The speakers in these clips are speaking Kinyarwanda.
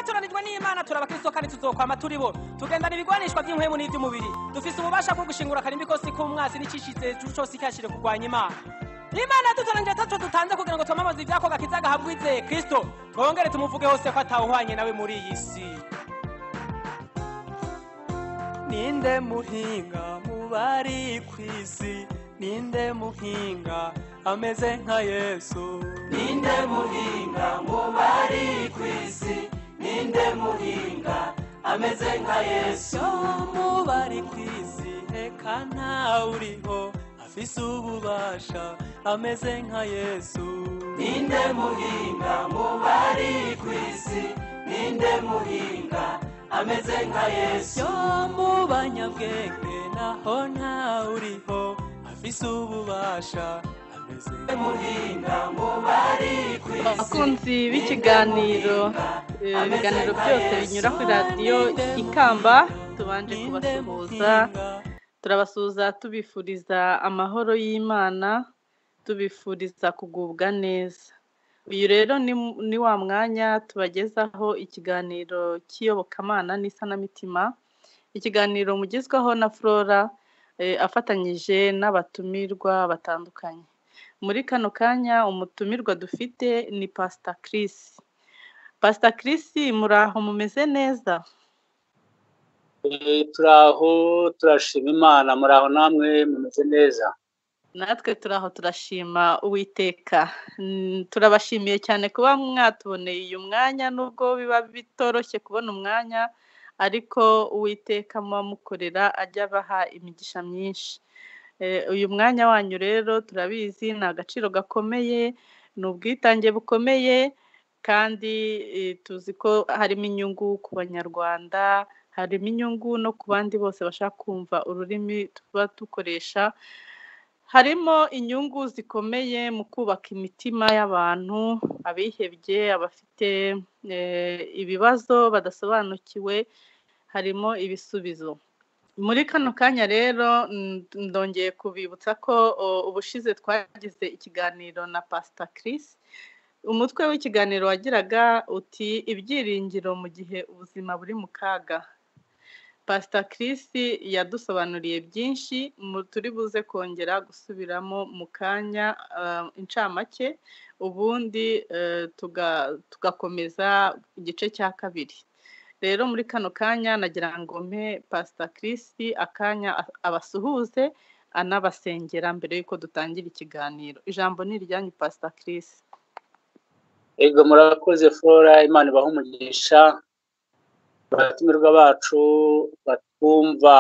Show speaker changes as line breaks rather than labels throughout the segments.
Twaturanijwe n'Imana, turabakristo kandi tuzokwama turi bo. Tugendana ibigwanishwa by'impwemu n'iby'umubiri. Dufise ububasha bwo gushingura akarimbi kose k'umwasi n'icishitse cose cyashire kurwanya Imana. Imana yadutoranije ataco dutanze kugira ngo twamamaze ivyako gakiza gahabwa uwizeye Kristo, twongere tumuvuge hose ko atawuhwanye nawe muri iyi si.
Ninde muhinga mu bari kw'isi, ninde muhinga ameze nka Yesu?
Ninde muhinga mu bari kw'isi, ninde muhinga ameze nka Yesu?
Mu bari kw'isi eka ntawuriho afise ububasha ameze nka Yesu.
Ninde muhinga mu bari kw'isi, ninde muhinga ameze nka Yesu?
Mu banyabwenge naho ntawuriho afise ububasha ameze
muhinga mu bari kw'isi.
Abakunzi b'ikiganiro, ibiganiro byose binyura kuri radiyo Ikamba, tubanje kubasuhuza. Turabasuhuza tubifuriza amahoro y'Imana, tubifuriza kugubwa neza. Uyu rero ni wa mwanya tubagezaho ikiganiro cy'iyobokamana n'isanamitima, ikiganiro mugezwaho na Flora afatanyije n'abatumirwa batandukanye. Muri kano kanya umutumirwa dufite ni Pastor Chris. Pastor Chris, muraho, mumeze neza?
Turaho, turashima Imana. Muraho namwe, mumeze neza?
Natwe turaho, turashima Uwiteka. Turabashimiye cyane kuba mwatuboneye uyu mwanya, nubwo biba bitoroshye kubona umwanya, ariko Uwiteka muba mukorera ajya abaha imigisha myinshi. Uyu mwanya wanyu rero turabizi ni agaciro gakomeye, ni ubwitange bukomeye, kandi tuzi ko harimo inyungu ku Banyarwanda, harimo inyungu no ku bandi bose bashaka kumva ururimi tuba dukoresha. Harimo inyungu zikomeye mu kubaka imitima y'abantu, abihebye, abafite ibibazo badasobanukiwe, harimo ibisubizo. Muri kano kanya rero ndongeye kubibutsa ko ubushize twagize ikiganiro na Pastor Chris. Umutwe w'ikiganiro wagiraga uti ibyiringiro mu gihe ubuzima buri mu kaga. Pastor Chris yadusobanuriye byinshi, turi buze kongera gusubiramo mu kanya incamake, ubundi tugakomeza igice cya kabiri. Rero muri kano kanya nagira ngo mpe Pastor Chris akanya abasuhuze anabasengera mbere yuko dutangira ikiganiro. Ijambo ni iryanyu Pastor Chris.
Ego, murakoze Flora, Imana ibahe umugisha. Abatumirwa bacu batwumva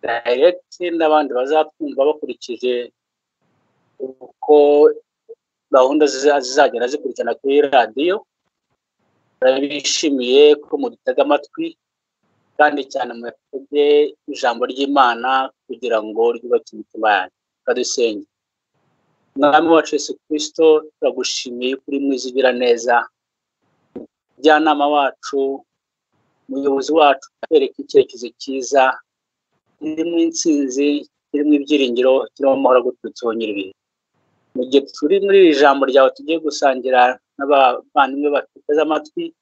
direct n'abandi bazatwumva bakurikije uko gahunda zizagenda zikurikirana kuri radiyo, turabishimiye ko mudutega amatwi kandi cyane mutege ijambo ry'Imana kugira ngo ryubake imitima yanyu. Kadusenge. Mwami wacu Yesu Kristo, turagushimiye kuri mwiza ugira neza, mujyanama wacu, umuyobozi wacu, twereka icyerekezo cyiza kirimo intsinzi, kirimo ibyiringiro, kirimo amahoro aguturutseho nyir'ibihe. Mu gihe turi muri iri jambo ryawe tugiye gusangira n'abavandimwe bateze amatwi,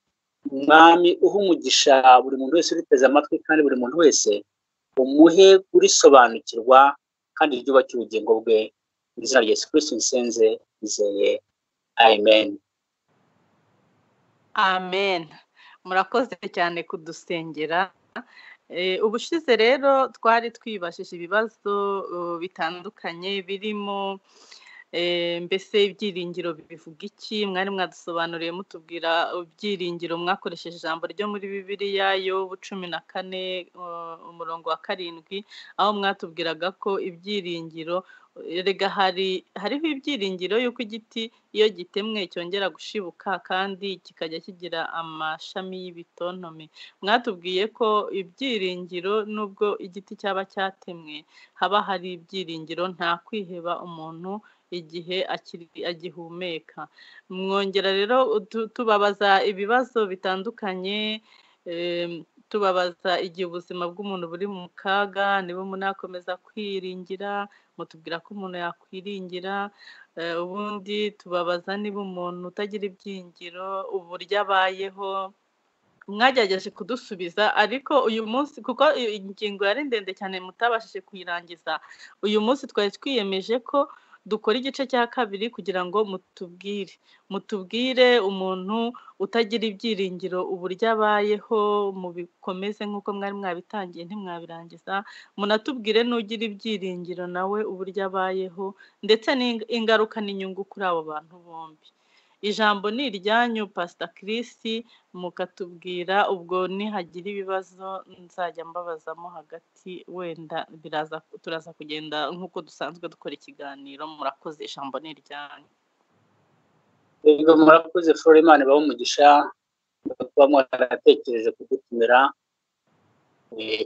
Mwami uha umugisha buri muntu wese uriteze amatwi, kandi buri muntu wese umuhe kurisobanukirwa kandi ryubake ubugingo bwe. Mu izina rya Yesu Kristo nsenze nizeye, amen.
Amen. Murakoze cyane kudusengera. Ubushize rero twari twibashije ibibazo bitandukanye birimo mbese ibyiringiro bivuga iki? Mwari mwadusobanuriye mutubwira ibyiringiro mwakoresheje ijambo ryo muri Bibiliya Yobu 14 umurongo wa 7, aho mwatubwiraga ko ibyiringiro erega hariho ibyiringiro yuko igiti iyo gitemwe cyongera gushibuka kandi kikajya kigira amashami y'ibitontome. Mwatubwiye ko ibyiringiro nubwo igiti cyaba cyatemwe haba hari ibyiringiro, nta kwiheba umuntu igihe agihumeka. Mwongera rero tubabaza ibibazo bitandukanye, Tubabaza igihe ubuzima bw'umuntu buri mu kaga, niba umuntu yakomeza kwiringira, mutubwira ko umuntu yakwiringira. Ubundi tubabaza niba umuntu utagira ibyiringiro uburyo abayeho. Mwagerageje kudusubiza, ariko uyu munsi kuko ingingo yari ndende cyane mutabashije kuyirangiza, uyu munsi twari twiyemeje ko dukora igice cya kabiri kugira ngo mutubwire umuntu utagira ibyiringiro uburyo abayeho, mubikomeze nk'uko mwari mwabitangiye ntimwabirangiza, munatubwire n'ugira ibyiringiro nawe uburyo abayeho, ndetse n'ingaruka n'inyungu kuri abo bantu bombi. Ijambo ni iryanyu Pastor Chris, mukatubwira ubwo nihagira ibibazo nzajya mbabazamo hagati, wenda turaza kugenda nk'uko dusanzwe dukora ikiganiro. Murakoze, ijambo ni iryanyu.
Yego, murakoze Flora, Imana ibahe umugisha kuba mwaratekereje kudutumira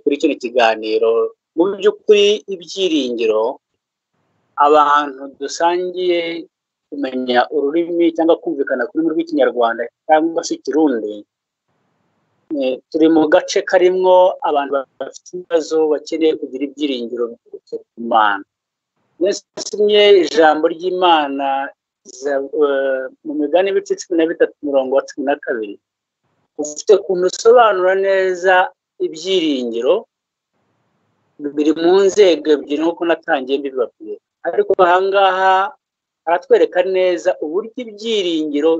kuri kino kiganiro. Mu by'ukuri ibyiringiro abantu dusangiye kumenya ururimi cyangwa kumvikana ku rurimi rw'Ikinyarwanda cyangwa se Ikirundi, turi mu gace karimwo abantu bafite ibibazo bakeneye kugira ibyiringiro biturutse ku Mana. Nasomye ijambo ry'Imana mu migani ibice 13 umurongo wa 12, ufite ukuntu usobanura neza ibyiringiro biri mu nzego ebyiri nk'uko natangiye mbibabwira, ariko ahangaha aratwereka neza uburyo ibyiringiro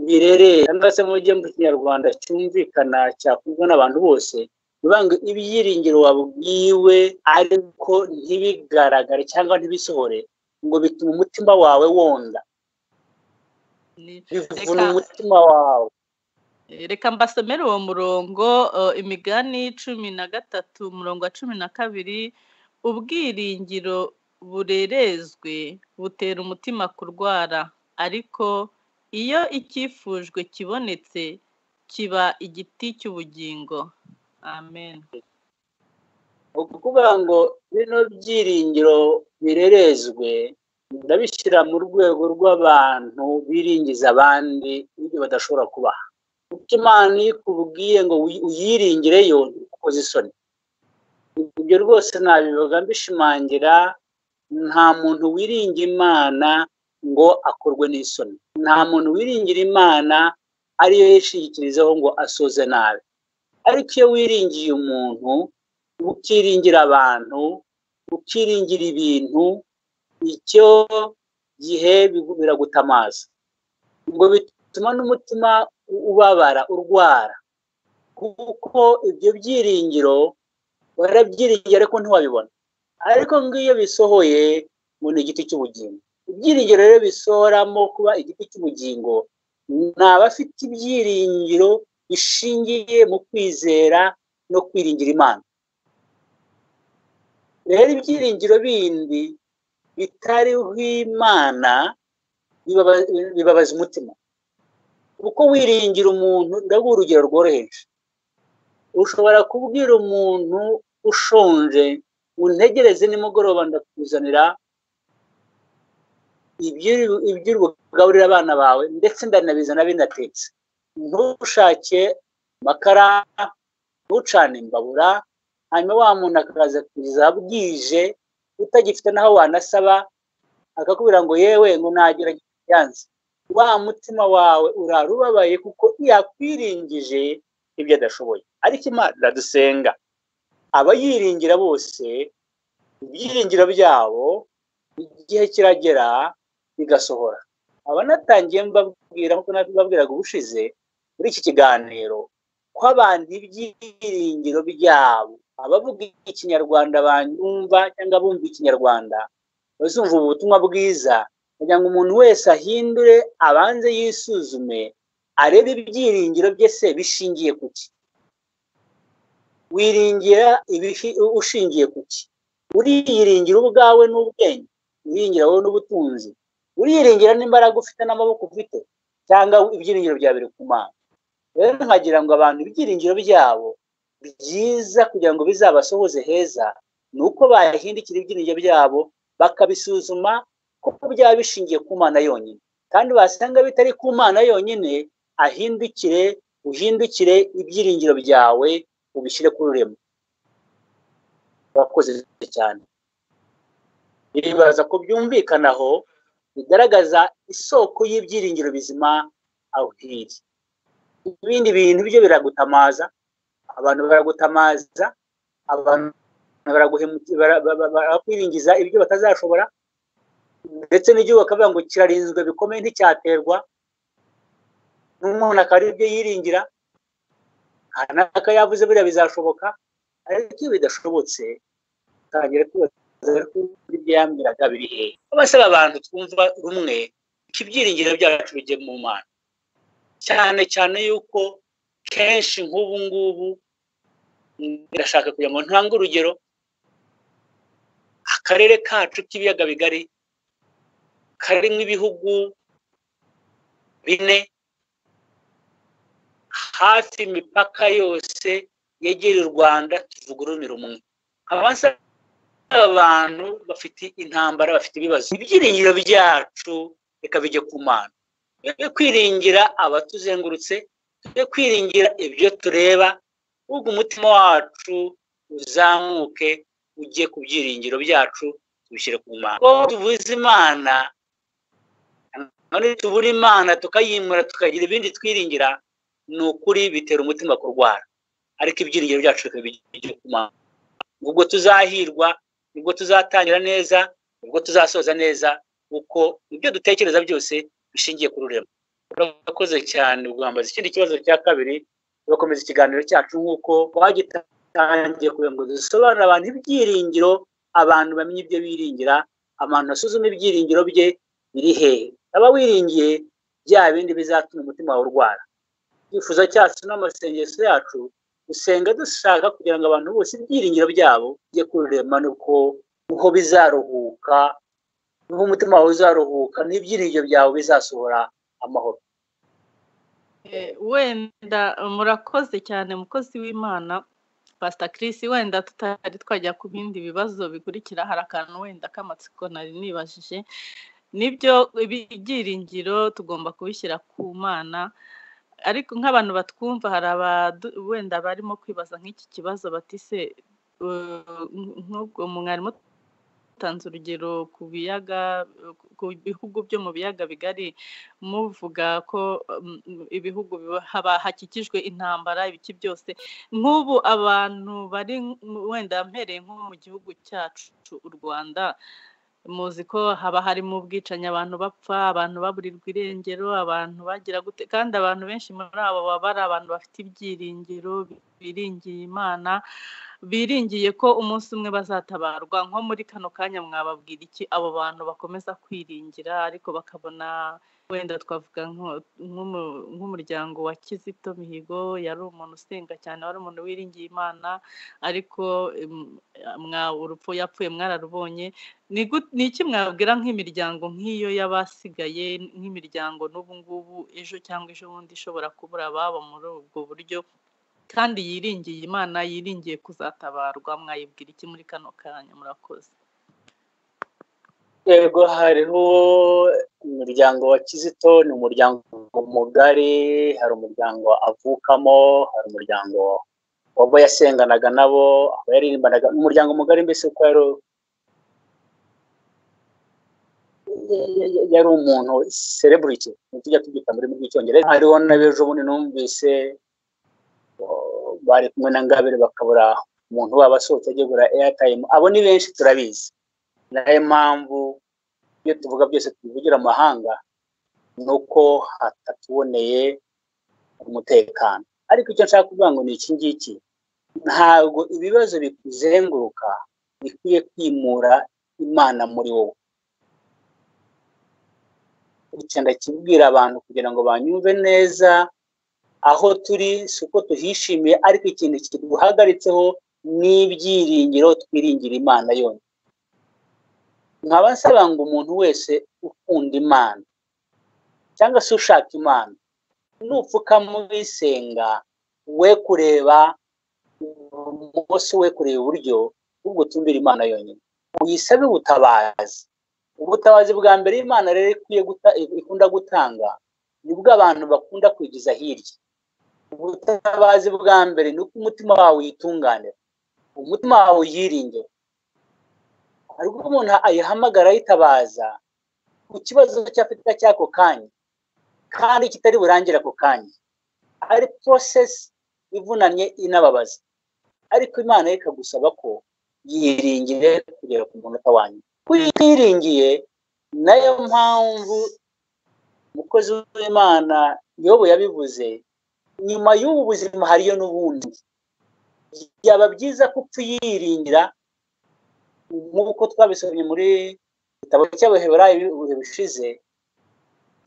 birereye, cyangwa se mu buryo mu Kinyarwanda cyumvikana cyakumvwa n'abantu bose, bivuga ngo ibyiringiro wabwiwe ariko ntibigaragare cyangwa ntibisohore, ngo bituma umutima wawe wonda, bivuna umutima wawe.
Reka mbasomere uwo murongo, imigani 13 umurongo wa 12: ubwiringiro burerezwe butera umutima kurwara, ariko iyo icyifujwe kibonetse kiba igiti cy'ubugingo. Amen.
Ukuvuga ngo bino byiringiro birerezwe ndabishyira mu rwego rw'abantu biringiza abandi ibyo badashobora kubaha. Kuko Imana iyo ikubwiye ngo uyiringireyo ntikukoze isoni. Ibyo rwose nabivuga mbishimangira, nta muntu wiringira Imana ngo akorwe n'isoni, nta muntu wiringira Imana ariyo yishingikirizaho ngo asoze nabi. Ariko iyo wiringiye umuntu, ukiringira abantu, ukiringira ibintu, icyo gihe biragutamaza, ngo bituma n'umutima ubabara, urwara, kuko ibyo byiringiro warabyiringiye ariko ntiwabibona. Ariko ngiyo bisohoye ngo ni igiti cy'ubugingo. Ibyiringiro rero bisohoramo kuba igiti cy'ubugingo ni abafite ibyiringiro bishingiye mu kwizera no kwiringira Imana. Rero ibyiringiro bindi bitariho Imana bibabaza umutima. Uko wiringira umuntu, ndaguha urugero rworoheje. Ushobora kubwira umuntu ushonje, untegereze nimugoroba ndakuzanira ibyo ugaburira abana bawe, ndetse ndanabizana binatetse. Ntushake amakara, ntucane imbabura, hanyuma wa muntu akaza kugeza bwije utagifite n'aho wanasaba, akakubwira ngo yewe ngo nagerageza yanze. Wa mutima wawe urara ubabaye kuko yakwiringije ibyo adashoboye. Ariko Imana iradusenga, abayiringira bose ibyiringiro byabo igihe kiragera bigasohora. Abanatangiye mbabwira nkuko nababwiraga ubushize muri iki kiganiro ko abantu ibyiringiro byabo, abavuga Ikinyarwanda banyumva cyangwa bumva Ikinyarwanda bazumva ubutumwa bwiza, kugira ngo umuntu wese ahindure, abanze yisuzume, arebe ibyiringiro bye se bishingiye kuki. Wiringira ushingiye kuki? Uriyiringira ubwawe n'ubwenge, uriringira wowe n'ubutunzi, uriyiringira n'imbaraga ufite n'amaboko ufite, cyangwa ibyiringiro byawe biri ku Mana. Rero nkagira ngo abantu ibyiringiro byabo byiza kugira ngo bizabasohoze heza, ni uko bahindukira ibyiringiro byabo bakabisuzuma ko byaba bishingiye ku Mana yonyine. Kandi basanga bitari ku Mana yonyine, ahindukire, uhindukire ibyiringiro byawe ubishyire kuri Rurema. Urakoze cyane. Iribaza ko byumvikanaho bigaragaza isoko y'ibyiringiro bizima aho iri. Ibindi bintu byo biragutamaza, abantu baragutamaza, abantu barakwiringiza ibyo batazashobora, ndetse n'igihugu bakavuga ngo kirarinzwe bikomeye nticyaterwa, n'umuntu akaba ari ibyo yiringira, kanaka yavuze buriya bizashoboka, ariko iyo bidashobotse utangira kwibaza ko ibyo yambwiraga biri hehe. Abasaba abantu twumva rumwe ko ibyiringiro byacu bijye mu Mana, cyane cyane yuko kenshi nk'ubu ngubu ndashaka kugira ngo ntange urugero, akarere kacu k'ibiyaga bigari karimo ibihugu 4, hafi imipaka yose yegereye u Rwanda, tuvuga ururimi rumwe. Abasaba abantu bafite intambara, bafite ibibazo, ibyiringiro byacu reka bijye ku Mana. Twe kwiringira abatuzengurutse, twe kwiringira ibyo tureba, ahubwo umutima wacu uzamuke ujye ku byiringiro byacu, tubishyire ku Mana. Ko tuvuze Imana, none tubura Imana tukayimura tukagira ibindi twiringira, ni ukuri bitera umutima kurwara, ariko ibyiringiro byacu reka bijye ku Mana. Ubwo tuzahirwa, nibwo tuzatangira neza, nibwo tuzasoza neza, uko ibyo dutekereza byose bishingiye ku Rurema. Urakoze cyane. Ubwambaza ikindi kibazo cya kabiri, turakomeza ikiganiro cyacu nk'uko twagitangiye kugira ngo dusobanurire abantu ibyiringiro, abantu bamenye ibyo biringira, abantu basuzume ibyiringiro bye biri hehe. Aba wiringiye bya bindi bizatuma umutima wawe urwara. Icyifuzo cyacu n'amasengesho yacu, gusenga dushaka kugira ngo abantu bose ibyiringiro byabo bijye ku Rurema, nuko uho bizaruhuka, niho umutima wawe uzaruhuka, n'ibyiringiro byawe bizasohora amahoro.
Wenda murakoze cyane mukozi w'Imana Pastor Chris. Wenda tutari twajya ku bindi bibazo bikurikira, hari akantu wenda k'amatsiko nari nibajije. Nibyo, ibyiringiro tugomba kubishyira ku Mana, ariko nk'abantu batwumva hari wenda barimo kwibaza nk'iki kibazo bati se nk'ubwo mwarimu tanze urugero ku biyaga, ku bihugu byo mu biyaga bigari, muvuga ko ibihugu haba hakikijwe intambara ibiki byose. Nk'ubu abantu bari wenda mpereye nko mu gihugu cyacu u Rwanda, muzi ko haba harimo ubwicanyi, abantu bapfa, abantu baburirwa irengero, abantu bagira gute, kandi abantu benshi muri abo baba ari abantu bafite ibyiringiro, biringiye Imana, biringiye ko umunsi umwe bazatabarwa. Nko muri kano kanya mwababwira iki abo bantu bakomeza kwiringira ariko bakabona, wenda twavuga nk'umuryango wa Kizito Mihigo, yari umuntu usenga cyane, wari umuntu wiringiye Imana, ariko urupfu yapfuye mwararubonye. Ni iki mwabwira nk'imiryango nk'iyo y'abasigaye, nk'imiryango n'ubu ngubu ejo cyangwa ejo bundi ishobora kubura ababo muri ubwo buryo, kandi yiringiye Imana, yiringiye kuzatabarwa, mwayibwira iki muri kano kanya? Murakoze.
Yego, hariho umuryango wa Kizito, ni umuryango mugari, hari umuryango avukamo, hari umuryango wabo yasenganaga nabo, abo yaririmbanaga, umuryango mugari mbese uko yari umuntu celebrity, tujya tubyita muri rw'icyongereza. Hariho n'abejo bundi numvise bari kumwe na Ngabire bakabura umuntu waba asohotse agiye kugura airtime. Abo ni benshi turabizi. Nayo mpamvu iyo tuvuga byose tubivugira amahanga, nuko hatatuboneye umutekano. Ariko icyo nshaka kuvuga ngo ni iki ngiki, ntabwo ibibazo bikuzenguruka bikwiye kwimura Imana muri wowe. Icyo ndakibwira abantu kugira ngo banyumve neza, aho turi si uko tuhishimiye, ariko ikintu kiduhagaritseho n'ibyiringiro twiringira Imana yonyine. Nkaba nsaba ngo umuntu wese ukunda Imana cyangwa se ushaka Imana, nupfukama uyisenga, we kureba ibumoso, we kureba iburyo, ahubwo utumbire Imana yonyine, uyisabe ubutabazi. Ubutabazi bwa mbere Imana rero ikwiye ikunda gutanga, nibwo abantu bakunda kwigiza hirya. Ubutabazi bwa mbere ni uko umutima wawe uyitunganira, umutima wawe uyiringira. Ariko umuntu ayihamagara ayitabaza ku kibazo cyafite cy'ako kanya kandi kitari burangire ako kanya, ari process ivunanye inababaza, ariko Imana ikagusaba ko yiringire kugera ku munota wanyu. Kuyiringiye nayo mpamvu umukozi w'Imana Yobu yabivuze, nyuma y'ubu buzima hariyo n'ubundi. Byaba byiza ko tuyiringira nk'uko twabisomye muri igitabo cy'Abaheburayo ibihe bishize.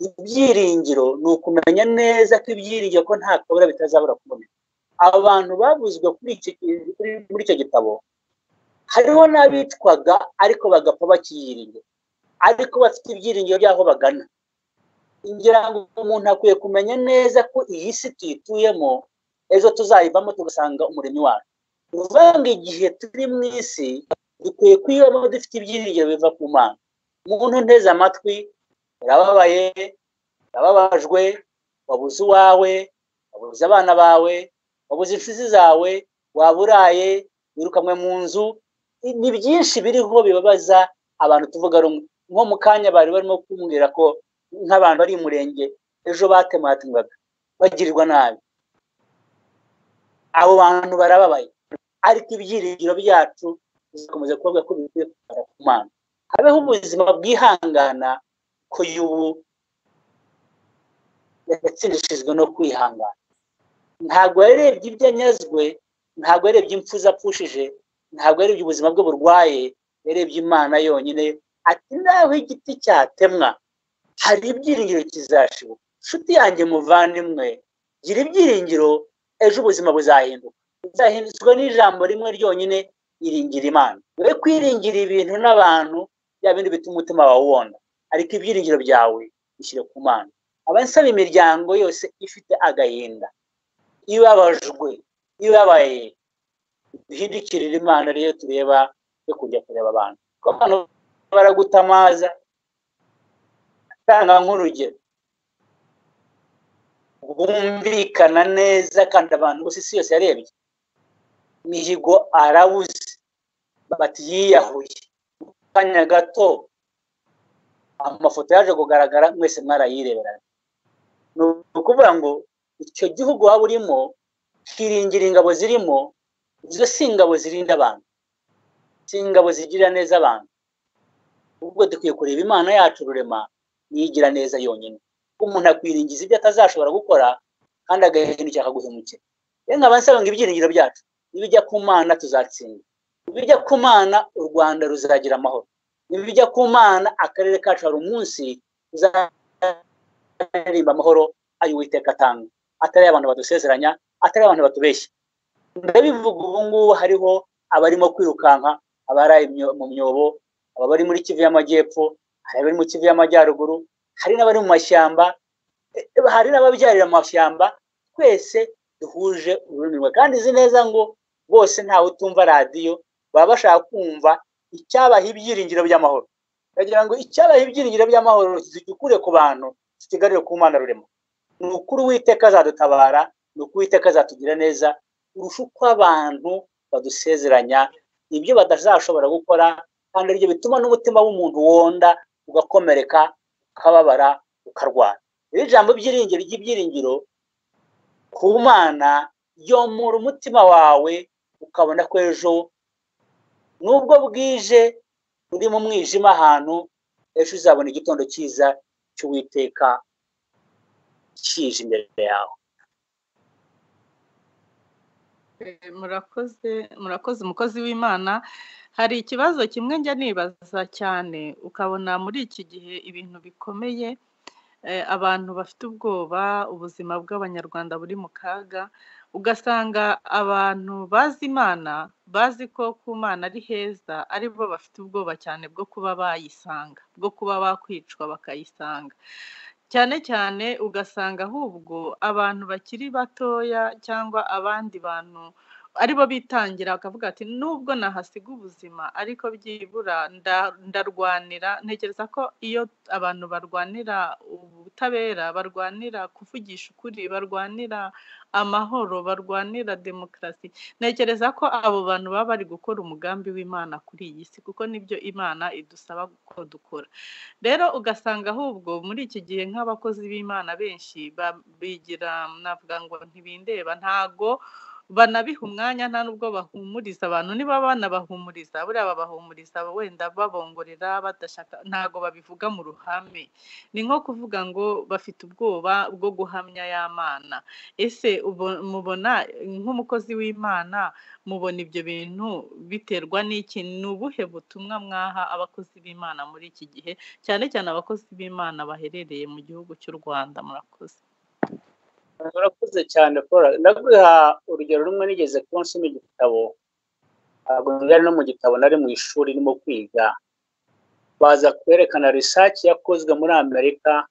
Ibyiringiro ni ukumenya neza ko ibyiringiro ko nta kabura bitazabura kuboneka. Abantu babuzwe muri icyo gitabo hariho n'abicwaga ariko bagapfa bakiyiringira, ariko bafite ibyiringiro by'aho bagana. Ngira ngo umuntu akwiye kumenya neza ko iyi si tuyituyemo, ejo tuzayivamo tugasanga umuremyi wacu. Ni ukuvuga ngo igihe turi mu isi dukwiye kuyibamo dufite ibyiringiro biva ku Mana. Umuntu nteze amatwi, urababaye, urababajwe, wabuze uwawe, wabuze abana bawe, wabuze inshuti zawe, waburaye, wirukanwe mu nzu. Ni byinshi biriho bibabaza abantu tuvuga rumwe. Nko mu kanya bari barimo kumbwira ko nk'abantu bari murenge ejo batematemwaga bagirirwa nabi, abo bantu barababaye, ariko ibyiringiro byacu bizakomeza kuvuga ko bikwiye kugera ku Mana. Habeho ubuzima bwihangana ko y'ubu yatsindishijwe no kwihangana. Ntabwo yarebye ibyo anyazwe, ntabwo yarebye impfu zapfushije, ntabwo yarebye ubuzima bwe burwaye, yarebye Imana yonyine. Ati naho igiti cyatemwa hari ibyiringiro kizashibuka. Nshuti yanjye muvandimwe, gira ibyiringiro, ejo ubuzima buzahinduka. Buzahinduzwa n'ijambo rimwe ryonyine, iringira Imana. We kwiringira ibintu n'abantu, bya bindi bituma umutima wawe wonda, ariko ibyiringiro byawe bishyire ku Mana. Abansaba imiryango yose ifite agahinda, ibabajwe, ibabaye, duhindukirire Imana rero tureba yo kujya kureba abantu. Kuko abantu baragutamaza. Tanga nk'urugero bwumvikana neza kandi abantu bose isi yose yarebye. Mihigo arabuze, bati yiyahuye. Kanya gato amafoto yaje kugaragara, mwese mwarayirebera. Ni ukuvuga ngo icyo gihugu waba urimo kiringira ingabo zirimo, izo si ingabo zirinda abantu, si ingabo zigirira neza abantu. Ubwo dukwiye kureba Imana yacu rurema niyigira neza yonyine. Umuntu akwiringiza ibyo atazashobora gukora kandi agahindukira akaguhemukira. Rero nkaba nsaba ngo ibyiringiro byacu nibijya ku Mana tuzatsinda, nibijya ku Mana u Rwanda ruzagira amahoro, nibijya ku Mana akarere kacu hari umunsi tuzaririmba amahoro ayo Uwiteka atanga, atari abantu badusezeranya, atari abantu batubeshya. Ndabivuga ubu ngubu hariho abarimo kwirukanka, abaraye mu myobo, abari muri Kivu y'Amajyepfo, hari abari mu Kivu y'Amajyaruguru, hari n'abari mu mashyamba, hari n'ababyarira mu mashyamba. Twese duhuje ururimi rumwe, kandi izi neza ngo bose ntawe utumva radiyo, baba bashaka kumva icyabaha ibyiringiro by'amahoro. Bagira ngo icyabaha ibyiringiro by'amahoro tugikure ku bantu, tukigarure ku Mana rurema. Ni ukuri Uwiteka azadutabara, ni ukuri Uwiteka azatugira neza kurusha uko abantu badusezeranya ibyo badazashobora gukora, kandi ibyo bituma n'umutima w'umuntu wonda, ugakomereka, ukababara, ukarwara. Iri jambo byiringiro ry'ibyiringiro ku Mana yomora umutima wawe, ukabona ko ejo nubwo bwije uri mu mwijima ahantu, ejo uzabona igitondo cyiza cy'Uwiteka kije imbere yawe.
Murakoze, murakoze umukozi w'Imana. Hari ikibazo kimwe njya nibaza cyane, ukabona muri iki gihe ibintu bikomeye, abantu bafite ubwoba, ubuzima bw'Abanyarwanda buri mu kaga, ugasanga abantu bazi Imana, bazi ko ku Mana ari heza, ari bo bafite ubwoba cyane bwo kuba bayisanga, bwo kuba bakwicwa bakayisanga. Cyane cyane ugasanga ahubwo abantu bakiri batoya cyangwa abandi bantu aribo bitangira bakavuga ati nubwo nahasiga ubuzima ariko byibura ndarwanira. Ntekereza ko iyo abantu barwanira ubutabera, barwanira kuvugisha ukuri, barwanira amahoro, barwanira demokarasi, ntekereza ko abo bantu baba bari gukora umugambi w'Imana kuri iyi si, kuko nibyo Imana idusaba ko dukora. Rero ugasanga ahubwo muri iki gihe nk'abakozi b'Imana benshi bigira, navuga ngo ntibindeba, ntago banabiha umwanya, nta nubwo bahumuriza abantu. Niba banabahumuriza, buriya babahumuriza wenda babongorera, badashaka, ntago babivuga mu ruhame. Ni nko kuvuga ngo bafite ubwoba bwo guhamya ya Mana. Ese mubona nk'umukozi w'Imana, mubona ibyo bintu biterwa n'iki? Ni ubuhe butumwa mwaha abakozi b'Imana muri iki gihe, cyane cyane abakozi b'Imana baherereye mu gihugu cy'u Rwanda? Murakoze.
Murakoze cyane Flora. Ndaguha urugero rumwe nigeze kuba nsoma igitabo, ntabwo nari no mu gitabo, nari mu ishuri ndimo kwiga, baza kwerekana research yakozwe muri Amerika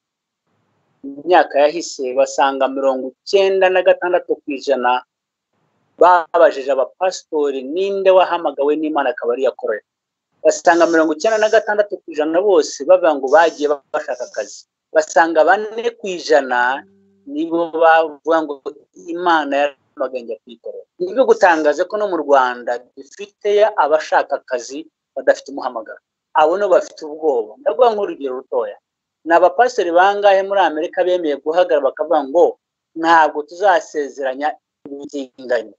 mu myaka yahise, basanga 96% babajije abapasitori ninde wahamagawe n'Imana akaba ariyo akorera, basanga 96% bose bavuga ngo bagiye bashaka akazi, basanga 4% nibo bavuga ngo Imana yarahamagaye njya kuyikorera. Nibyo gutangaza ko no mu Rwanda dufite abashaka akazi badafite umuhamagaro, abo no bafite ubwoba. Ndaguha nk'urugero rutoya, ni abapasitori bangahe muri Amerika bemeye guhagarara bakavuga ngo ntabwo tuzasezeranya ibitinganyo?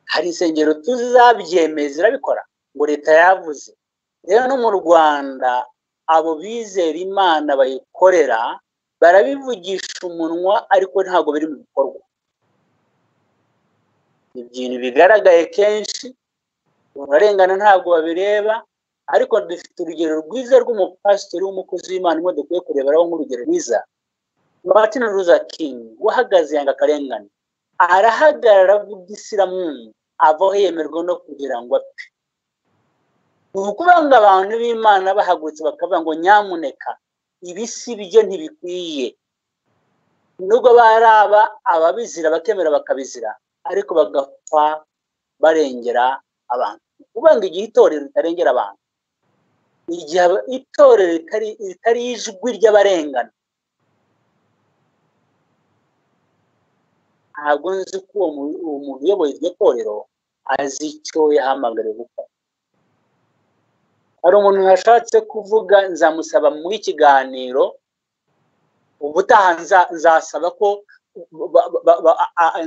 Hari insengero tuzabyemeza zirabikora ngo leta yavuze. Rero no mu Rwanda abo bizera Imana bayikorera barabivugisha umunwa, ariko ntabwo biri mu bikorwa. Ibintu bigaragaye kenshi, bararengana ntabwo babireba, ariko dufite urugero rwiza rw'umupasitori w'umukozi w'Imana umwe dukwiye kureberaho nk'urugero rwiza, Martin Luther King, wahagaze yanga akarengane, arahagarara avuga isilamu, avaho yemerwa no kugira ngo apfe. Ni ukuvuga ngo abantu b'Imana bahagurutse bakavuga ngo nyamuneka ibi si byo, ntibikwiye. Nubwo baraba ababizira bakemera bakabizira, ariko bagapfa barengera abantu. Kuvuga ngo igihe itorero ritarengera abantu, igihe itorero ritari ijwi ry'abarengana, ntabwo nzi ko uwo muntu uyoboye iryo torero azi icyo yahamagariwe gukora. Hari umuntu nashatse kuvuga, nzamusaba muri ikiganiro ubutaha, nzasaba ko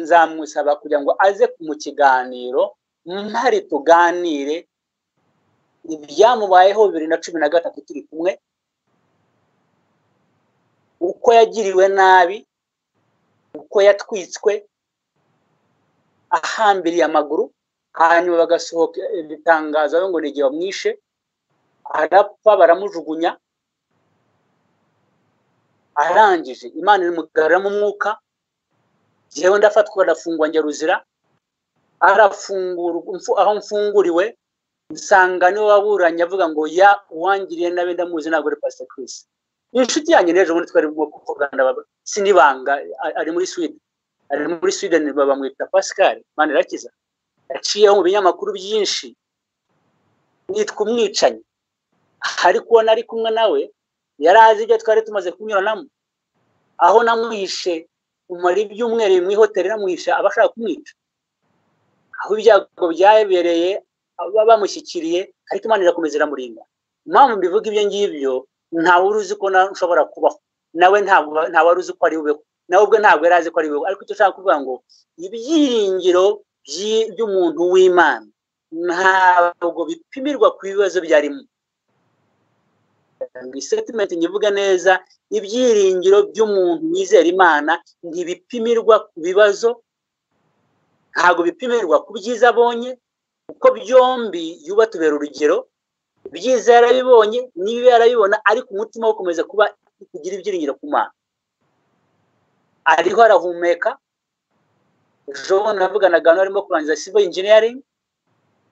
nzamusaba kugira ngo aze mu kiganiro mpari tuganire ibyamubayeho 2013 turi kumwe, uko yagiriwe nabi, uko yatwitswe ahambiriye amaguru, hanyuma bagasohoka ibitangazo ngo ni igihe bamwishe, arapfa baramujugunya, arangije Imana imugaruramo umwuka, jewe ndafatwa ndafungwa njya Ruzira, arafungurwa, aho mfunguriwe nsanga niwe waburanye avuga ngo ya uwangiriye nabe ndamuzi ntabwo ari Pastor Chris. Inshuti yanjye n'ejo bundi twari barimo kuvugana, sinibanga, ari muri Sweden, ari muri Sweden, bamwita Pascal Manirakiza, yaciyeho mu binyamakuru byinshi, nitwa umwicanyi, ariko uwo nari kumwe nawe yari azi ibyo twari tumaze kunyuranamo, aho namwishe umara ibyumweru mu ihoteli, namwishe abashaka kumwica, aho ibyago byabereye bamushyikiriye, ariko Imana irakomeza iramurinda. Impamvu mbivuga ibyo ngibyo, ntawe uzi ko nshobora kubaho, nawe ntawe wari uzi ko ari bubeho, nawe ubwe ntabwo yari azi ko ari bubeho. Ariko icyo ushaka kuvuga ngo ibyiringiro by'umuntu w'Imana ntabwo bipimirwa ku bibazo byarimo. Statement nyivuga neza, ibyiringiro by'umuntu wizera Imana ntibipimirwa ku bibazo, ntabwo bipimirwa ku byiza abonye, kuko byombi yubatubera urugero. Ibyiza yarabibonye n'ibibi yarabibona, ariko umutima we ukomeza kuba kugira ibyiringiro ku Mana. Ariho arahumeka. Ejo navuganaga n'arimo kurangiza civil engineering,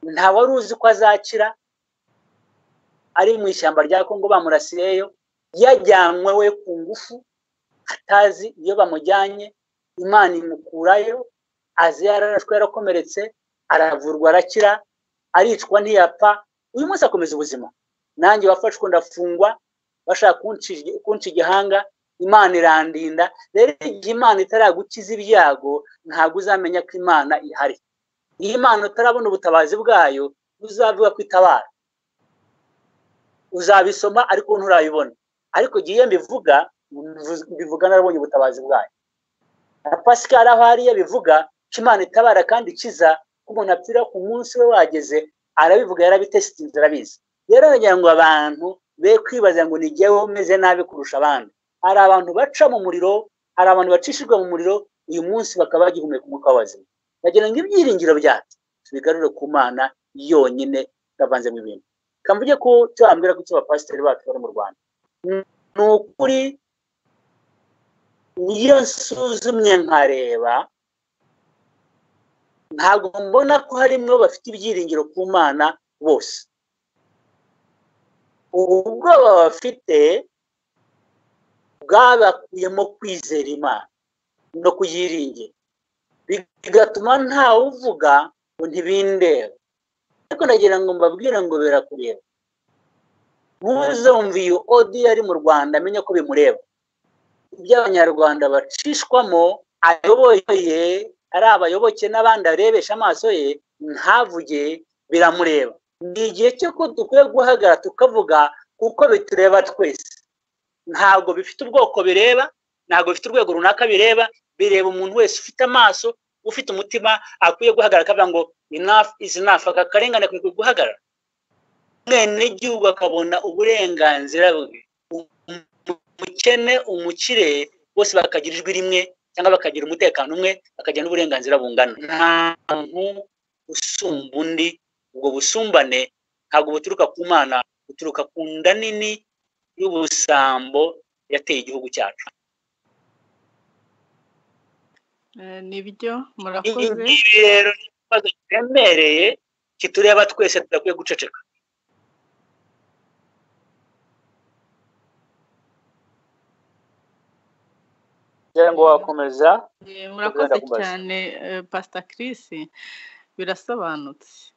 nta wari uzi ko azakira, ari mu ishyamba rya Kongo bamurasiyeyo, yajyanywe we ku ngufu, atazi iyo bamujyanye, Imana imukurayo, Azi yararashwe, yarakomeretse, aravurwa arakira, aricwa ntiyapfa, uyu munsi akomeza ubuzima. Nanjye wafashwe ndafungwa, bashaka kunca igihanga, Imana irandinda. Rero igihe Imana itaragukiza ibyago, ntabwo uzamenya ko Imana ihari. Iyo Imana utarabona ubutabazi bwayo, uzavuga ko itabara. Uzabisoma ariko nturabibona. Ariko igihe iyo mbivuga, mbivuga narabonye ubutabazi bwayo. Na Pascal aho ari yabivuga ko Imana itabara kandi ikiza, ko umuntu apfira ku munsi we wageze, arabivuga, yarabitesitinze, arabizi. Rero nagira ngo abantu be kwibaza ngo ni jyewe umeze nabi kurusha abandi. Hari abantu baca mu muriro, hari abantu bacishijwe mu muriro, uyu munsi bakaba bagihumeka umwuka w'abazima. Nagira ngo ibyiringiro byacu tubigarure ku Mana yonyine, tutavanzemo ibintu. Kamvuge ko cyambwira ko abapasiteri bacu bari mu Rwanda, ni ukuri niyo nsuzumye nkareba, ntabwo mbona ko harimo bafite ibyiringiro ku Mana bose. Ubwoba bafite bwabakuyemo kwizera Imana no kuyiringira, bigatuma ntawe uvuga ngo ntibindeba. Ariko nagira ngo mbabwire ngo birakureba. Ntuzumve iyo odi yari mu Rwanda amenye ko bimureba. Ibyo Abanyarwanda bacishwamo ayoboye, ari abayoboke n'abandi arebesha amaso ye, ntavuge, biramureba. Ni igihe cyo ko dukwiye guhagarara tukavuga, kuko bitureba twese. Ntabwo bifite ubwoko bireba, ntabwo bifite urwego runaka bireba, bireba umuntu wese ufite amaso, ufite umutima, akwiye guhagarara akavuga ngo enough is enough. Aka karengane akwiye guhagarara. Umwenegihugu akabona uburenganzira bwe, umukene, umukire, bose bakagira ijwi rimwe, cyangwa bakagira umutekano umwe, bakagira n'uburenganzira bungana. Nta muntu usumba undi. Ubwo busumbane ntabwo buturuka ku Mana, buturuka ku nda nini y'ubusambo yateye igihugu cyacu.
Nibyo, murakoze.
Ibi rero ni ikibazo kiremereye kitureba twese, tudakwiye guceceka. Ngira ngo wakomeza.
Murakoze cyane Pastor Chris, birasobanutse.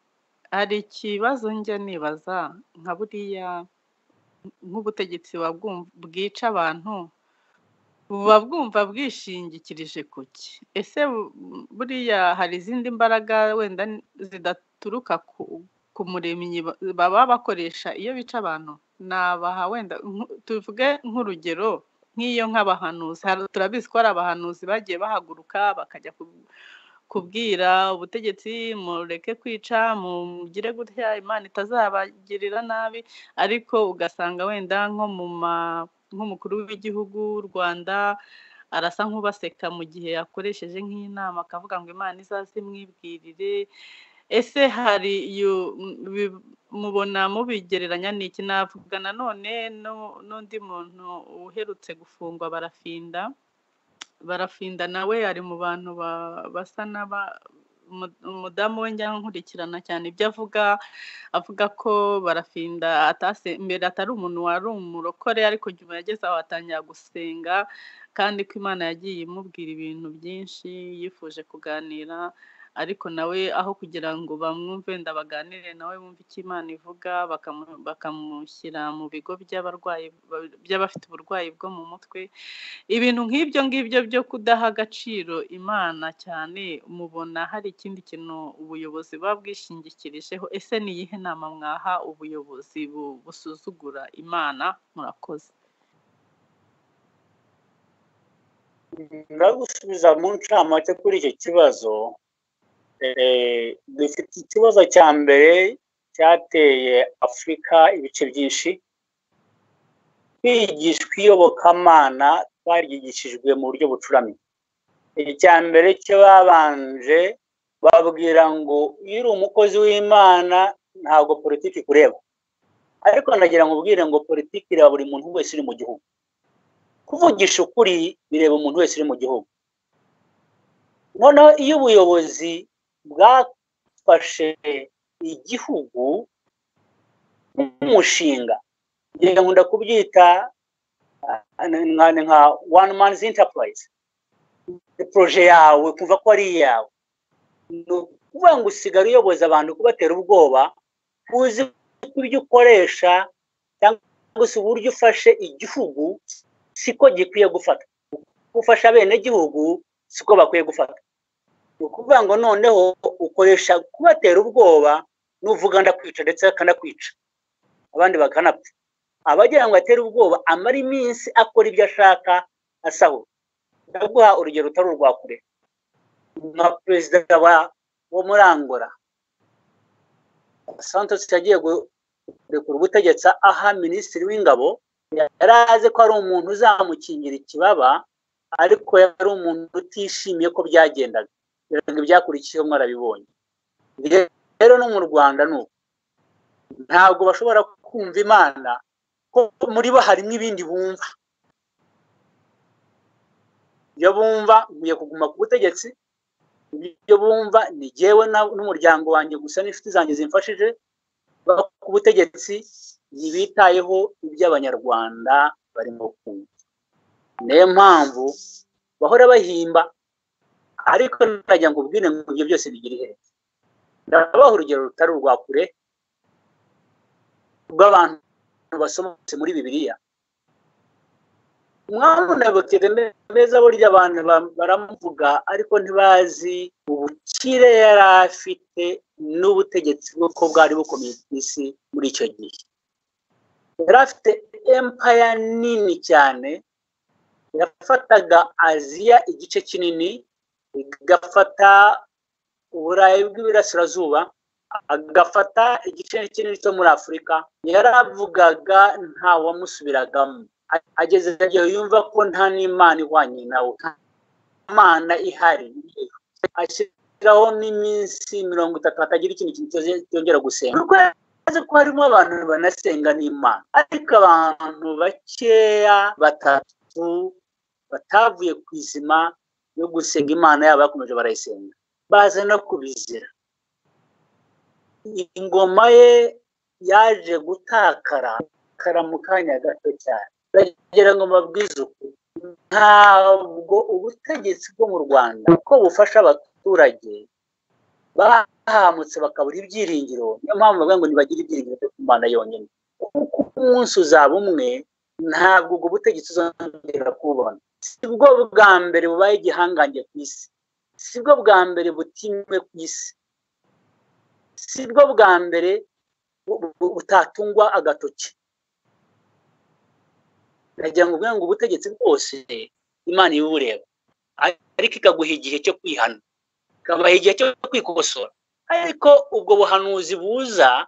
Hari ikibazo njya nibaza, nka buriya nk'ubutegetsi bwica abantu buba bwumva bwishingikirije kuki? Ese buriya hari izindi mbaraga wenda zidaturuka ku muremyi baba bakoresha iyo bica abantu? Nabaha wenda tuvuge nk'urugero nk'iyo nk'abahanuzi, turabizi ko hari abahanuzi bagiye bahaguruka bakajya kubwira ubutegetsi mureke kwica, mugire gutya, Imana itazabagirira nabi, ariko ugasanga wenda nko nk'umukuru w'igihugu w'u Rwanda arasa nk'ubaseka mu gihe yakoresheje nk'inama akavuga ngo Imana izaze imwibwirire. Ese hari mubona mubigereranya n'iki? Navuga nanone n'undi muntu uherutse gufungwa, Barafinda nawe ari mu bantu basa n'aba umudamu we njya nkurikirana cyane ibyo avuga, ko Barafinda mbere atari umuntu wari umurokore, ariko nyuma yageze aho atangira gusenga, kandi ko Imana yagiye imubwira ibintu byinshi, yifuje kuganira, ariko nawe aho kugira ngo bamwumve ndabaganire nawe bumve icyo Imana ivuga, bakamushyira mu bigo by'abarwayi by'abafite uburwayi bwo mu mutwe. Ibintu nk'ibyo ngibyo byo kudaha agaciro Imana cyane, mubona hari ikindi kintu ubuyobozi buba bwishingikirijeho? Ese ni iyihe nama mwaha ubuyobozi busuzugura Imana? Murakoze.
Ndagusubiza mu ncamake kuri icyo kibazo. Dufite ikibazo cya mbere cyateye Afurika ibice byinshi. Kwigishwa iyobokamana twaryigishijwe mu buryo bucuramye. Icya mbere cyo babanje babwira ngo iyo uri umukozi w'Imana ntabwo politiki ikureba, ariko ndagira ngo ubwire ngo politiki ireba buri muntu wese uri mu gihugu. Kuvugisha ukuri bireba umuntu wese uri mu gihugu. Noneho iyo ubuyobozi bwafashe igihugu nk'umushinga, nkunda kubyita nka one man's enterprise, projet yawe kumva ko ari iyawe, Ni ukuvuga ngo usigara uyoboza abantu kubatera ubwoba, uzi ko ibyo ukoresha cyangwa se uburyo ufashe igihugu siko gikwiye gufata, ufasha abenegihugu siko bakwiye gufata. Ni ukuvuga ngo noneho ukoresha kubatera ubwoba, nuvuga ndakwica ndetse akanakwica, abandi bakanapfa. Abagira ngo atere ubwoba amara iminsi akora ibyo ashaka asahura. Ndaguha urugero rutari urwa kure, nka perezida wo muri Angola Santos yagiye kurekura ubutegetsi aha minisitiri w'ingabo, yari azi ko ari umuntu uzamukingira ikibaba, ariko yari umuntu utishimiye ko byagendaga. Ngo ibyakurikiyeho mwarabibonye. Rero no mu Rwanda ni uko, ntabwo bashobora kumva Imana ko muri bo harimo ibindi bumva. Iyo bumva nkwiye kuguma ku butegetsi, ibyo bumva ni jyewe n'umuryango wanjye gusa n'inshuti zanjye zimfashije ku butegetsi, ntibitayeho iby'Abanyarwanda barimo kumva. Niyo mpamvu bahora bahimba, ariko najya ngo ubwire ngo ibyo byose bigira iherezo. Ndabaha urugero rutari urwa kure rw'abantu basomotse muri Bibiliya. Umwami Nebukadineza burya abantu baramuvuga, ariko ntibazi ubukire yari afite n'ubutegetsi bw'uko bwari bukomeye ku isi muri icyo gihe. Yari afite empire nini cyane, yafataga Aziya igice kinini, igafata Uburayi bw'Iburasirazuba, agafata igice kinini cyo muri Afurika. Yaravugaga nta wamusubiragamo. Ageze igihe yumva ko nta n'Imana ihwanye nawe, nta Mana ihari. Ashyiraho n'iminsi 30 hatagira ikindi kintu cyongera gusenga. Kuko azi ko harimo abantu banasenga n'Imana, ariko abantu bakeya batatu batavuye ku izima yo gusenga Imana yabo bakomeje barayisenga, baza no kubizira. Ingoma ye yaje gutakara mu kanya gato cyane. Ndagira ngo mbabwize ukuri, ntabwo ubutegetsi bwo mu Rwanda uko bufasha abaturage bahamutse bakabura ibyiringiro. Niyo mpamvu bavuga ngo ntibagire ibyiringiro byo ku Mana yonyine, kuko umunsi uzaba umwe ntabwo ubwo butegetsi uzongera kubona. Si bwo bwa mbere bubaye igihangange ku isi, si bwo bwa mbere butimwe ku isi, si bwo bwa mbere butatungwa agatoki. Ndagira ngo ubwo ubutegetsi bwose Imana ibureba, ariko ikaguha igihe cyo kwihana, ikabaha igihe cyo kwikosora. Ariko ubwo buhanuzi buza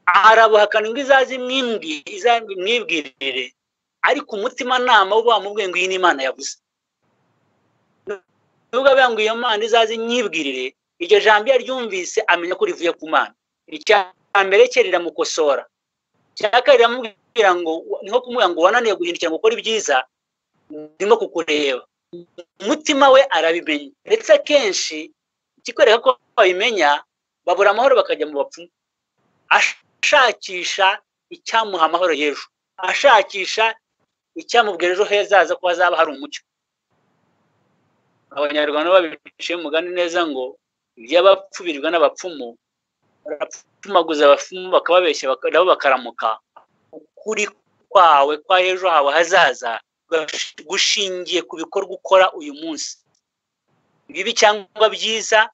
arabuhakana ngo izaze imwibwirire, ariko umutimanama wo bamubwiye ngo iyi ni Imana yavuze. Nubwo avuga ngo iyo Mana izaze imwibwirire, iryo jambo iyo aryumvise amenya ko rivuye ku Mana. Icya mbere cye riramukosora, icya kabiri riramubwira ngo niho kumubwira ngo wananiye guhindukira ngo ukore ibyiza, ndimo kukureba. Umutima we arabimenya, ndetse akenshi ikikwereka ko babimenya babura amahoro bakajya mu bapfumu, ashakisha icyamuha amahoro y'ejo, ashakisha icyamubwira ejo hazaza ko hazaba hari umucyo. Abanyarwanda babiciye umugani neza ngo iby'abapfu birirwa n'abapfumu, barapfumaguza abapfumu bakababeshya nabo bakaramuka. Ukuri kwawe kwa ejo hawe hazaza gushingiye ku bikorwa ukora uyu munsi, bibi cyangwa byiza,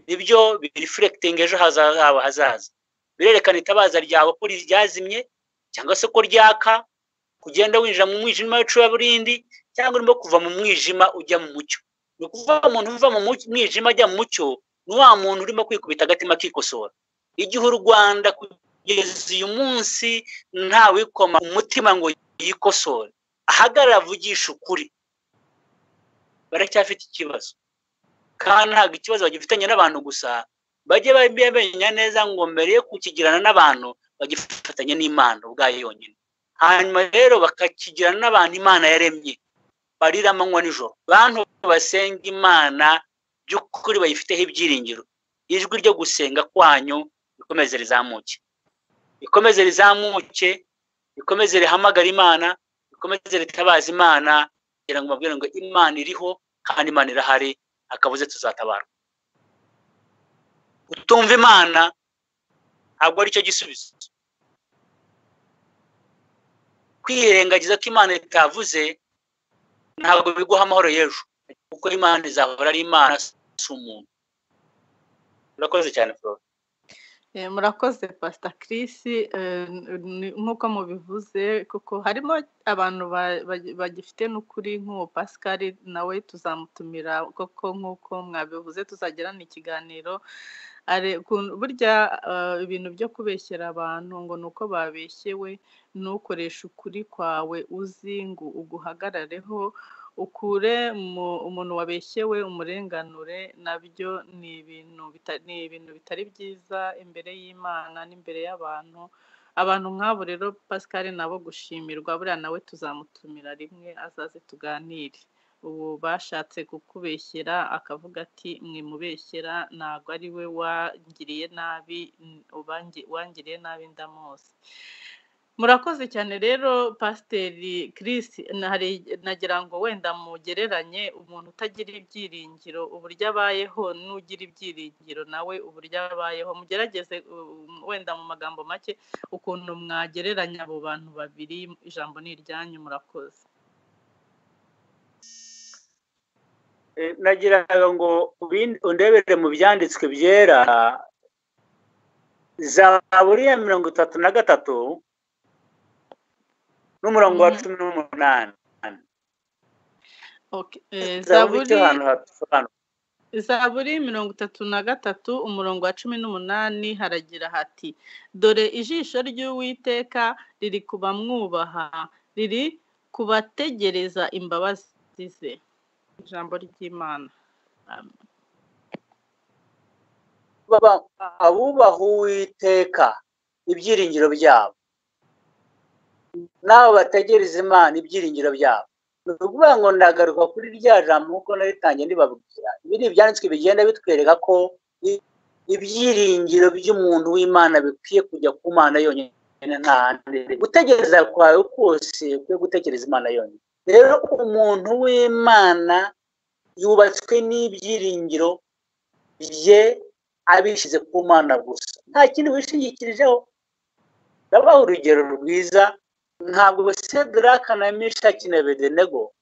nibyo bireflecting ejo hawe hazaza. Birerekana itabaza ryawe ko ryazimye cyangwa se ko ryaka, kugenda winjira mu mwijima w'icuraburindi cyangwa urimo kuva mu mwijima ujya mu mucyo. Ni ukuvuga umuntu uva mu mwijima ajya mu mucyo ni wa muntu urimo kwikubita agatima akikosora. Igihe u Rwanda kugeza uyu munsi ntawikoma umutima ngo yikosore, ahagarara avugisha ukuri, baracyafite ikibazo. Kandi ntabwo ikibazo bagifitanye n'abantu gusa, bajye bamenya neza ngo mbere yo kukigirana n'abantu bagifatanye n'Imana ubwayo yonyine. Hanyuma rero bakakigirana n'abantu Imana yaremye, barira amanywa nijoro. Bantu basenga Imana by'ukuri bayifiteho ibyiringiro, ijwi ryo gusenga kwanyu rikomeze rizamuke, rikomeze rizamuke, rikomeze rihamagara Imana, rikomeze ritabaza Imana, kugira ngo babwire ngo Imana iriho kandi Imana irahari, akabuze tuzatabarwa. Kutumva Imana ntabwo aricyo gisubizo. Kwirengagiza ko Imana itavuze ntabwo biguha amahoro y'ejo, kuko Imana izahora ari Imana, si umuntu. Murakoze cyane Flora.
Murakoze Pastor Chris. Nk'uko mubivuze kuko harimo abantu bagifite n'ukuri nk'uwo Pascal, nawe tuzamutumira koko nk'uko mwabivuze, tuzagirana ikiganiro. Burya ibintu byo kubeshyera abantu ngo ni uko babeshyewe, ntukoreshe ukuri kwawe uzi ngo uguhagarareho, ukure umuntu wabeshyewe umurenganure, nabyo ni ibintu bitari byiza imbere y'Imana n'imbere y'abantu. Abantu nk'abo rero Pascal nabo gushimirwa, buriya nawe tuzamutumira rimwe azaze tuganire. Ubu bashatse kukubeshyera akavuga ati mwimubeshyera, ntabwo ari we wangiriye nabi, wangiriye nabi ndamuzi. Murakoze cyane rero Pasiteri Chris. Nagira ngo wenda mugereranye umuntu utagira ibyiringiro uburyo abayeho n'ugira ibyiringiro nawe uburyo abayeho. Mugerageze wenda mu magambo make ukuntu mwagereranya abo bantu babiri. Ijambo ni iryanyu, murakoze.
Nagiraga ngo undebere mu byanditswe byera, Zaburi ya 33 n'umurongo wa 18.
Zaburi 33 umurongo wa 18 haragira hati: dore ijisho ry'Uwiteka riri kubamwubaha, riri kubategereza imbabazi ze. Ijambo ry'Imana.
Abubaha Uwiteka ibyiringiro byabo, n'abo bategereza Imana ibyiringiro byabo. Ni ukuvuga ngo ndagaruka kuri rya jambo nk'uko naritangiye ndibabwira. Ibi ni ibyanditswe bigenda bitwereka ko ibyiringiro by'umuntu w'Imana bikwiye kujya ku Mana yonyine, nta handi. Gutegereza kwawe kose ukwiye gutekereza Imana yonyine. Rero umuntu w'Imana yubatswe n'ibyiringiro bye abishyize ku Mana gusa, nta kindi wishingikirijeho. Ndabaha urugero rwiza. Ntabwo Sedraka na Meshaki na Abedenego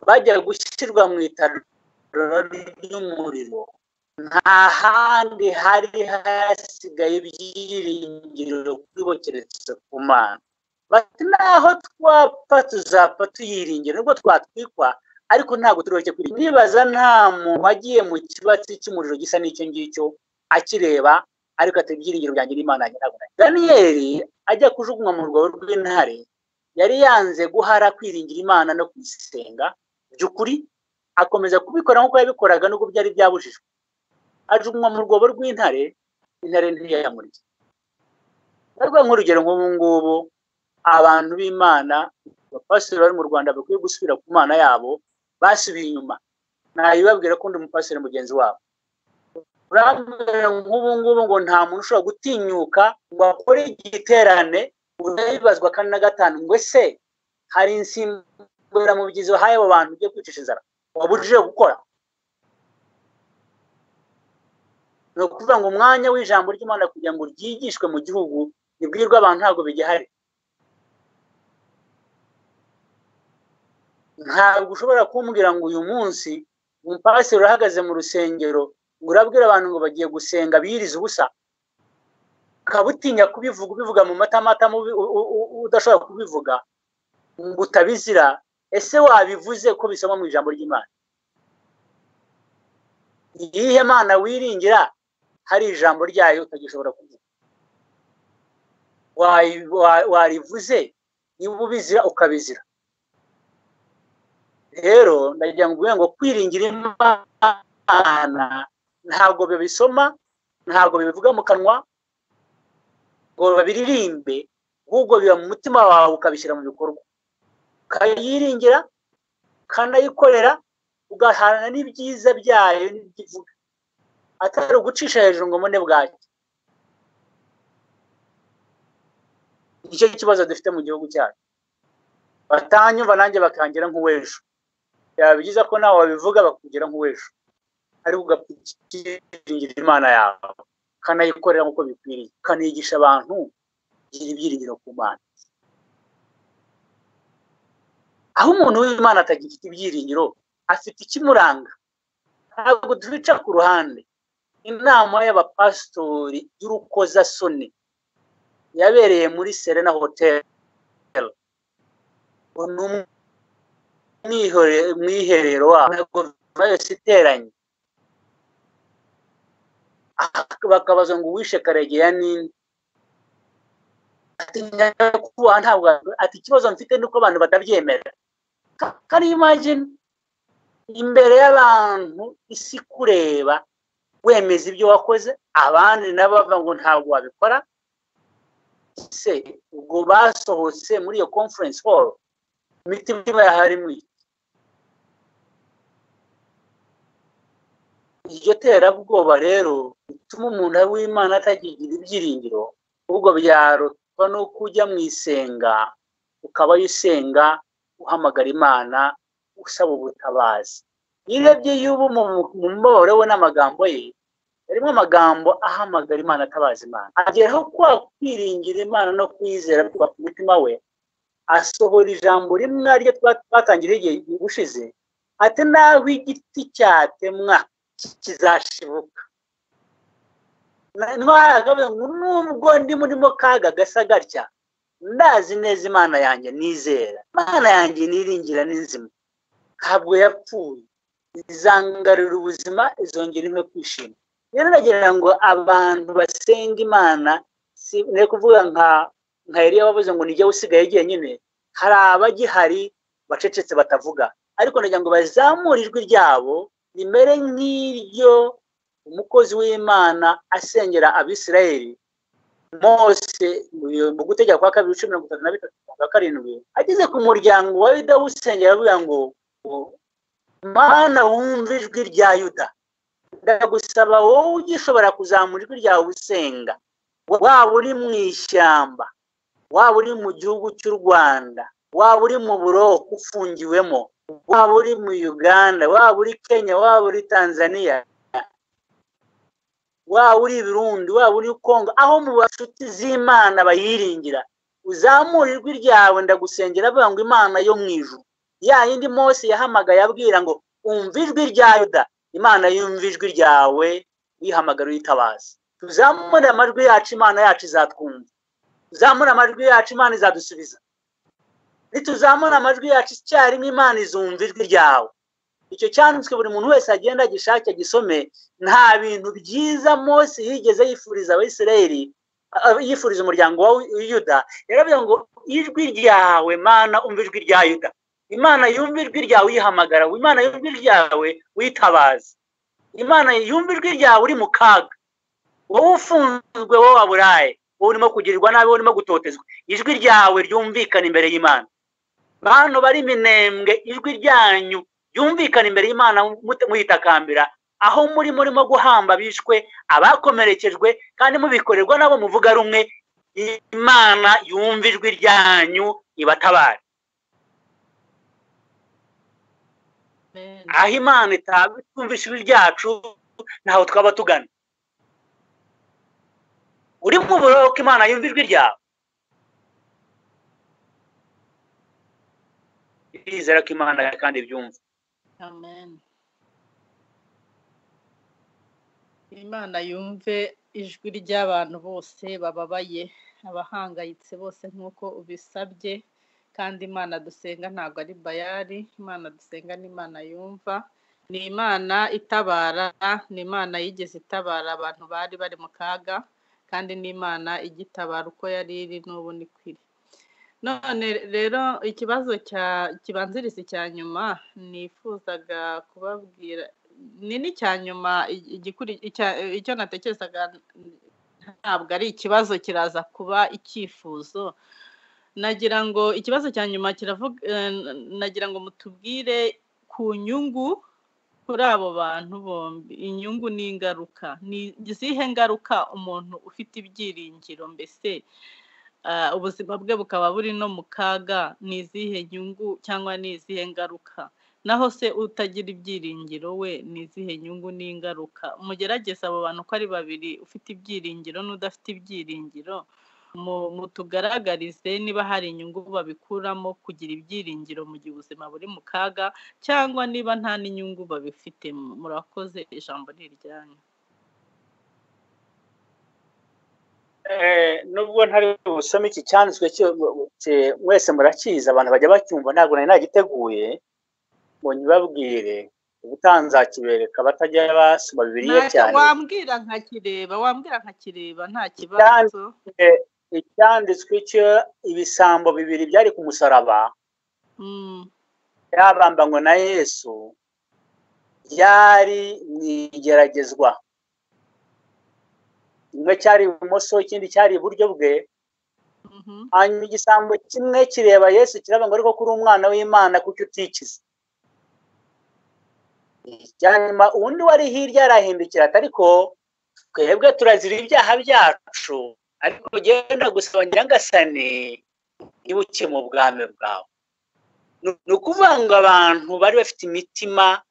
bajya gushyirwa mu itanura ry'umuriro, nta handi hari hasigaye ibyiringiro kuri bo keretse ku Mana. Bati naho twapfa tuzapfa tuyiringira, nubwo twatwikwa ariko ntabwo turoke kwiringira. Nibaza nta muntu wagiye mu kibatsi cy'umuriro gisa n'icyo ngicyo akireba, ariko ati ibyiringiro byanjye n'Imana yanjye ntabwo. Daniyeli ajya kujugunywa mu rwobo rw'intare, yari yanze guhara kwiringira Imana no kuyisenga by'ukuri, akomeza kubikora nk'uko yabikoraga nubwo byari byabujijwe. Ajugunywa mu rwobo rw'intare, intare ntiyamurya. Ndavuga nk'urugero nk'ubu ngubu, abantu b'Imana, abapasiteri bari mu Rwanda bakwiye gusubira ku Mana yabo, basubiye inyuma. Nayibabwira ko ndi umupasiteri mugenzi wabo. Urambwira nk'ubu ngubu ngo nta muntu ushobora gutinyuka ngo akore igiterane, urabibazwa 4 na 5 ngo ese hari insimburamubyizi wahaye abo bantu ugiye kwicisha inzara wabujije gukora? Ni ukuvuga ngo umwanya w'ijambo ry'Imana kugira ngo ryigishwe mu gihugu ribwirwe abantu ntabwo bigihari. Ntabwo ushobora kumbwira ngo uyu munsi umupasiteri urahagaze mu rusengero ngo urabwira abantu ngo bagiye gusenga biyiriza ubusa, ukaba utinya kubivuga, ubivuga mu matamatama udashobora kubivuga ngo utabizira. Ese wabivuze ko bisoma mu ijambo ry'Imana? Iyihe Mana wiringira hari ijambo ryayo utagishobora kuvuga? Warivuze niba ubizira ukabizira. Rero ndagira ngo ngo kwiringira Imana ntabwo babisoma, ntabwo bibivuga mu kanwa ngo babiririmbe, ahubwo biba mu mutima wawe ukabishyira mu bikorwa, ukayiringira, ukanayikorera, ugaharana n'ibyiza byayo n'ibyivuga, atari ugucisha hejuru ngo mbone bwacyo. Nicyo kibazo dufite mu gihugu cyacu. Batanyumva nanjye bakangira nk'uw'ejo. Byaba byiza ko nawe wabivuga bakugira nk'uw'ejo. Ariko ugapfa Imana yawe, ukanayikorera nk'uko bikwiriye, ukanigisha abantu kugira ibyiringiro ku Mana. Aho umuntu w'Imana atagifite ibyiringiro, afite ikimuranga. Ntabwo tubica ku ruhande. Inama y'abapasitori y'urukozasoni yabereye muri Serena Hotel, ni umwiherero wabo, guverinoma yose iteranye, bakabaza ngo uwishe Karegeya ninde? Ati nyakubahwa, ntabwo ati ikibazo mfite nuko abantu batabyemera. Can you imagine? Imbere y'abantu, isi kureba, wemeza ibyo wakoze, abandi nabo bavuga ngo ntabwo wabikora. Se ubwo basohotse muri iyo conference hall, imitima yaharimo iki? Iryo terabwoba rero bituma umuntu w'Imana atakigira ibyiringiro, ahubwo byarutwa no kujya mu isenga, ukaba usenga uhamagara Imana usaba ubutabazi. Iyo urebye y'ubu mu mubabaro we n'amagambo ye, harimo amagambo ahamagara Imana, atabaza Imana, ageraho kwa kwiringira Imana no kwizera kubaka umutima we, asohora ijambo rimwe ariryo twatangiriye igihe gushize, ati naho igiti cyatemwa kizashibuka. Nubwo ndi murimo kaga gasa gatya, ndazi neza Imana yanjye nizera, Imana yanjye niringira ni nzima, ntabwo yapfuye, izangarura ubuzima, izongera impe kwishima. Rero nagira ngo abantu basenga Imana, si ne kuvuga nka Eliya wavuze ngo nijye usigaye jyenyine, hari abagihari bacecetse batavuga, ariko nagira ngo bazamure ijwi ryabo rimere nk'iryo umukozi w'Imana asengera Abisirayeli Mose mu gutegeka kwa kabiri 10:33-37, ageze ku muryango wa Yuda awusengera avuga ngo Mana wumva ijwi rya Yuda, ndagusaba wowe ugishobora kuzamura ijwi ryawe usenga, waba uri mu ishyamba, waba uri mu gihugu cy'u Rwanda, waba uri mu buroko ufungiwemo, waba uri mu Uganda, waba uri Kenya, waba uri Tanzania, waba uri Burundi, waba uri Kongo, aho mu bashuti z'Imana bayiringira, uzamura ijwi ryawe ndagusengera avuga ngo Imana yo mu ijuru, ya yindi Mose yahamagaye abwira ngo umva ijwi rya Yuda, Imana yumva ijwi ryawe wihamagara uyitabaza. Tuzamure amajwi yacu, Imana yacu izatwumva. Tuzamure amajwi yacu, Imana izadusubiza. Nituzamura amajwi yacu icyarimwe, Imana izumva ijwi ryawe. Icyo cyanditswe buri muntu wese agenda agishake agisome. Nta bintu byiza Mose yigeze yifuriza Abisirayeli, yifuriza umuryango wa Yuda. Yaravuze ngo ijwi ryawe Mana, umva ijwi rya Yuda. Imana yumva ijwi ryawe uyihamagara, Imana yumva ijwi ryawe witabaza, Imana yumva ijwi ryawe uri mu kaga, wowe ufunzwe, wowe waburaye, wowe urimo kugirirwa nabi, wowe urimo gutotezwa, ijwi ryawe ryumvikana imbere y'Imana. Bantu bari minembwe, ijwi ryanyu ryumvikana imbere y'Imana muyitakambira, aho muri murimo guhamba bishwe, abakomerekejwe, kandi mubikorerwa nabo muvuga rumwe, Imana yumva ijwi ryanyu ibatabare. Aho Imana itatumva ijwi ryacu, ntaho twaba tugana. Uri mu buroko, Imana yumva ijwi ryawe. Ndizera ko Imana kandi ibyumva.
Amen. Imana yumve ijwi ry'abantu bose bababaye, abahangayitse bose nk'uko ubisabye, kandi Imana dusenga ntabwo ari bayari, Imana dusenga ni Imana yumva, ni Imana itabara, ni Imana yigeze itabara abantu bari bari mu kaga, kandi ni Imana igitabara uko yari iri n'ubu niko iri. None rero ikibazo kibanziriza icya nyuma nifuzaga kubabwira, ni n'icya nyuma, icyo natekerezaga ntabwo ari ikibazo, kiraza kuba icyifuzo. Nagira ngo ikibazo cya nyuma kiravuga, nagira ngo mutubwire ku nyungu kuri abo bantu bombi, inyungu n'ingaruka. Ni izihe ngaruka umuntu ufite ibyiringiro mbese ubuzima bwe bukaba buri no mu kaga, ni izihe nyungu cyangwa ni izihe ngaruka? Naho se utagira ibyiringiro we ni izihe nyungu n'ingaruka? Mugerageze abo bantu uko ari babiri, ufite ibyiringiro n'udafite ibyiringiro, mutugaragarize niba hari inyungu babikuramo kugira ibyiringiro mu gihe ubuzima buri mu kaga, cyangwa niba nta n'inyungu babifitemo. Murakoze, ijambo ni iryanyu.
Nubwo ntari busome iki cyanditswe, mwese murakizi, abantu bajya bacyumva, ntabwo nari nagiteguye ngo nyibabwire, ubutaha nzakibereka batajya basoma Bibiliya
Ntacyo
cyane.
wambwira nkakireba, wambwira nkakireba, nta kibazo.
Icyanditswe cyo ibisambo bibiri byari ku musaraba byabambanywe na Yesu, byari mu igeragezwa. Kimwe cyari ibumoso, ikindi cyari iburyo bwe. Hanyuma igisambo kimwe kireba Yesu kiravuga ngo ariko kuri umwana w'Imana kuki utikiza? Hanyuma undi wari hirya arahindukira ati ariko twebwe turazira ibyaha byacu, ariko genda gusaba nyagasani ntibuke mu bwami bwawe. Ni ukuvuga ngo abantu bari bafite imitima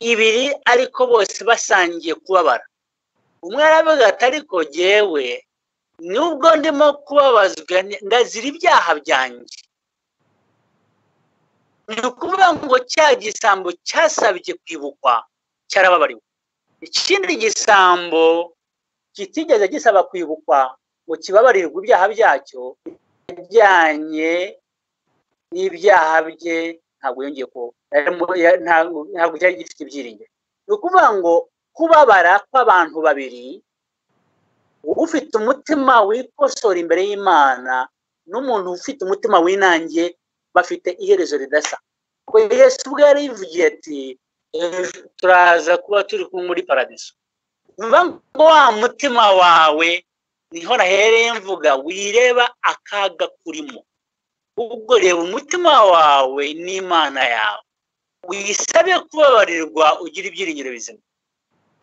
ibiri ariko bose basangiye kubabara. Umwe aravuga ati ariko jyewe nubwo ndimo kubabazwa ndazira ibyaha byanjye. Ni ukuvuga ngo cya gisambo cyasabye kwibukwa cyarababariwe. Ikindi gisambo kitigeze gisaba kwibukwa ngo kibabarirwe ibyaha byacyo, bijyanye n'ibyaha bye, ntabwo yongeye ko ntabwo cyari gifite ibyiringiro. Ni ukuvuga ngo kubabara kw'abantu babiri, ufite umutima wikosora imbere y'Imana n'umuntu ufite umutima winangiye, bafite iherezo ridasa. Kuko Yesu ubwe yarivugiye ati turaza kuba turi kumwe muri paradiso. Bivuga ngo wa mutima wawe, niho nahereye mvuga wireba akaga kurimo, ubwo reba umutima wawe n'Imana yawe, wisabe kubabarirwa ugira ibyiringiro bizima.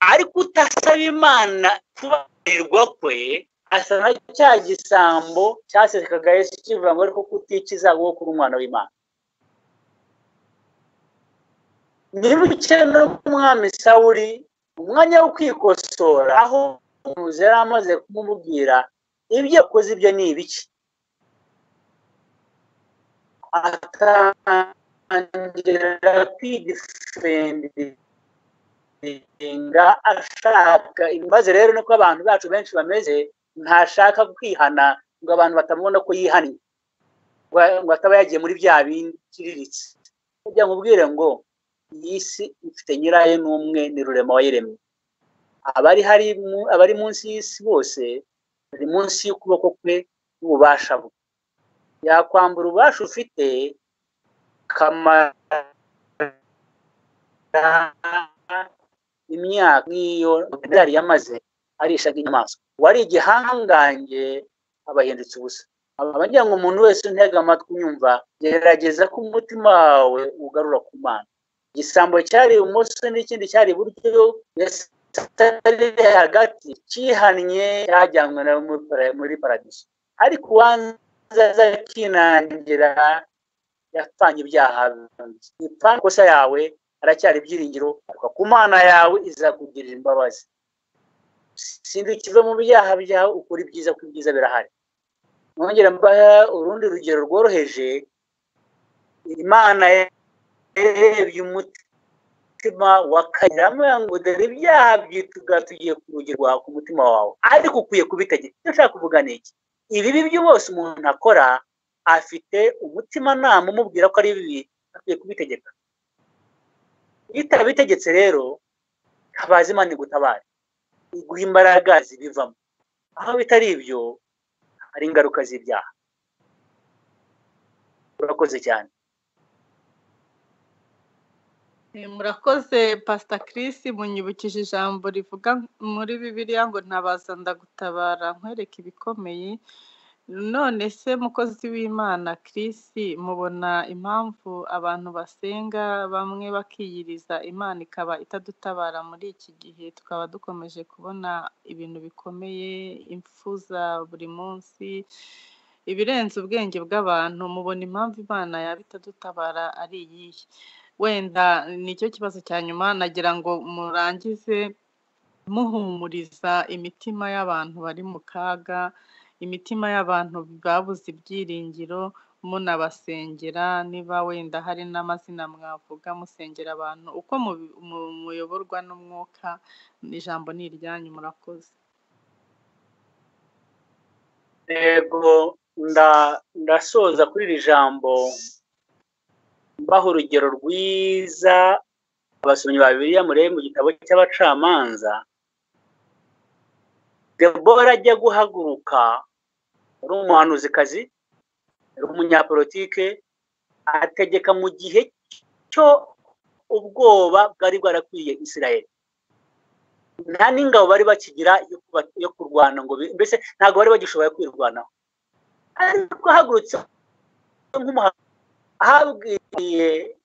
Ariko utasaba Imana kubabarirwa kwe, asa na cya gisambo cyasekaga Yesu kivuga ngo ariko kutikiza wowe kuri umwana w'Imana. Nibuke n'umwami Sawuli, umwanya wo kwikosora aho umuzi yari amaze kumubwira ibyo yakoze ibyo ni ibiki, atangira kwidefendinga ashaka ibibazo. Rero niko abantu bacu benshi bameze, ntashaka kwihana ngo abantu batamubona ko yihannye, ngo ataba yagiye muri bya bindi biciriritse. Kugira ngo ubwire ngo iyi si ifite nyirayo n'umwe, ni Rurema wayiremye. Abari munsi y'isi bose bari munsi y'ukuboko kwe n'ububasha bwe. Yakwambura ububasha ufite kamara imyaka nk'iyo yari yamaze arisha nk'inyamaswa. Wari igihangange abahindutse ubusa. Abagira ngo umuntu wese untega amatwi unyumva, gerageza ko umutima wawe ugarura ku Mana. Igisambo cyari ibumoso n'ikindi cyari iburyo, Yesu ari hagati, cyihannye cyajyanywe nawe muri paradiso. Ariko uwanze akinangira yapfanye ibyaha, ipfa ikosa yawe, aracyari ibyiringiro, ariko ku Mana yawe izakugirira imbabazi. Sindi ukive mu byaha byawe ukora ibyiza, kuko ibyiza birahari. Nongera mbaha urundi rugero rworoheje. Imana yarebye umutima wa Kayini iramubwira ngo dore ibyaha byitugatugiye ku rugi rwawe, ku mutima wawe, ariko ukwiye kubitegeka. Icyo nshaka kuvuga ni iki: ibibi byose umuntu akora afite umutimanama umubwira ko ari bibi, akwiye kubitegeka. Iyo utabitegetse rero, tabaza Imana igutabare, iguha imbaraga zibivamo. Aho bitari ibyo, hari ingaruka z'ibyaha. Urakoze cyane.
Murakoze Pastor Chris, munyibukije ijambo rivuga muri Bibiliya ngo ntabaza ndagutabara nkwereke ibikomeye. None se mukozi w'Imana Chris, mubona impamvu abantu basenga bamwe bakiyiriza Imana ikaba itadutabara muri iki gihe, tukaba dukomeje kubona ibintu bikomeye, impfu za buri munsi, ibirenze ubwenge bw'abantu, mubona impamvu Imana yaba itadutabara ari iyihe? Wenda nicyo kibazo cya nyuma, nagira ngo murangize muhumuriza imitima y'abantu bari mu kaga, imitima y'abantu babuze ibyiringiro, munabasengera, niba wenda hari n'amazina mwavuga musengera abantu uko muyoborwa n'umwuka. Ijambo ni iryanyu, murakoze.
Yego, ndasoza kuri iri jambo mbaha urugero rwiza. Abasomyi ba Bibiliya murebe mu gitabo cy'Abacamanza, Debora ajya guhaguruka, ari umuhanuzikazi, ari umunyapolitike, ategeka mu gihe cyo ubwoba bwari bwarakwiye Isirayeli, nta n'ingabo bari bakigira yo kurwana, ngo mbese ntabwo bari bagishoboye kwirwanaho. Ariko ahagurutse ahabwiye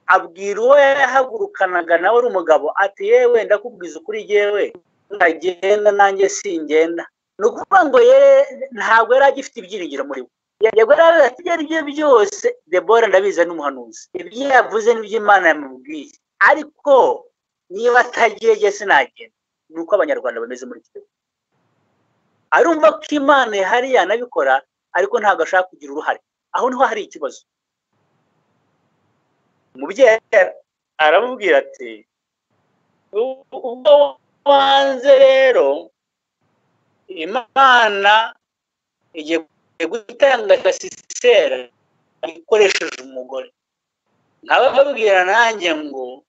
abwira uwo yahagurukanaga nawe ari umugabo ati yewe ndakubwiza ukuri, yewe ntagenda nanjye singenda. Ni ukuvuga ngo ntabwo yari agifite ibyiringiro muri we. Yego yari ibyo ari byo byose, Debora ndabizi n'umuhanuzi, ibyo yavuze n'ibyo Imana yamubwiye, ariko niba atagiye jye sinagenda. Ni uko Abanyarwanda bameze muri iki gihugu. Arumva ko Imana ihari yanabikora, ariko ntabwo ashaka kugira uruhare. Aho niho hari ikibazo. Umubyeyi aramubwira ati ubwo wanze rero Imana igiye gutanga Sisera ikoresheje umugore. Nkababwira nanjye ngo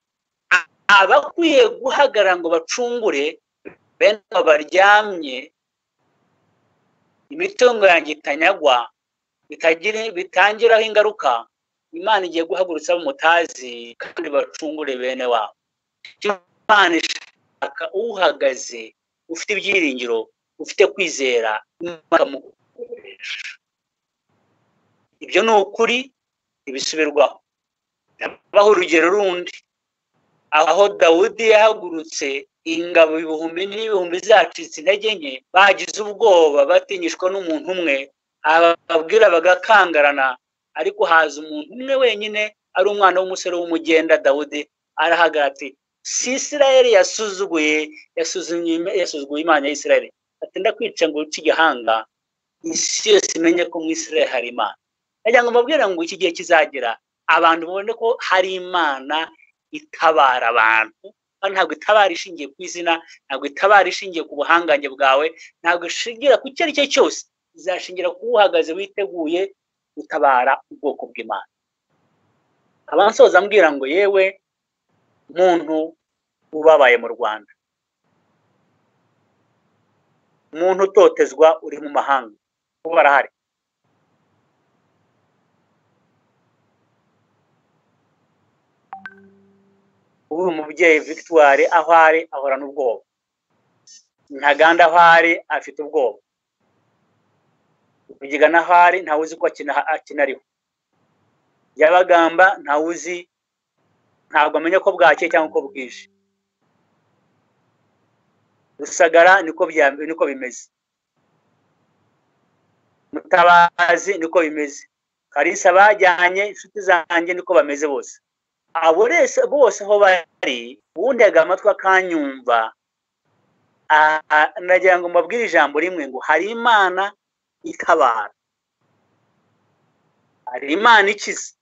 abakwiye guhagarara ngo bacungure bene baryamye, imitungo yanjye itanyagwa, bitangiraho ingaruka, Imana igiye guhagurutsa abo mutazi kandi bacungure bene wabo. Imana ishaka uhagaze ufite ibyiringiro, ufite kwizera, ikamukoresha. Ibyo ni ukuri ntibisubirwaho. Ndabaha urugero rundi, aho Dawudi yahagurutse ingabo ibihumbi n'ibihumbi zacitse intege nke, bagize ubwoba batinyishwa n'umuntu umwe, ababwira bagakangarana, ariko haza umuntu umwe wenyine ari umwana w'umusore w'umugenda Dawudi, arahagarara ati si Isirayeli yasuzuguye, yasuzuguye Imana ya Isirayeli, ati ndakwica ngo uce igihanga, isi yose imenye ko mu Isirayeli hari Imana. Nagira ngo mbabwire ngo iki gihe kizagera abantu babone ko hari Imana itabara abantu, kandi ntabwo itabara ishingiye ku izina, ntabwo itabara ishingiye ku buhangange bwawe, ntabwo ishingira ku icyo ari cyo cyose, izashingira ku uhagaze witeguye gutabara ubwoko bw'Imana. Abansoza ambwira ngo yewe muntu ubabaye mu Rwanda, umuntu utotezwa uri mu mahanga, kuko barahari, ubu umubyeyi Victoire aho ari ahorana ubwoba, Ntaganda aho ari afite ubwoba, Rugigana aho ari ntawe uzi ko akina ariho, Yabagamba ntawe uzi, ntabwo amenya ko bwakeye cyangwa ko bwije, Rusagara niko bimeze, Mutabazi niko bimeze, Kalisa bajyanye inshuti zanjye niko bameze bose. Abo bose aho bari, uwuntega amatwi akanyumva, nagira ngo mbabwire ijambo rimwe ngo hari Imana itabara, hari Imana ikiza.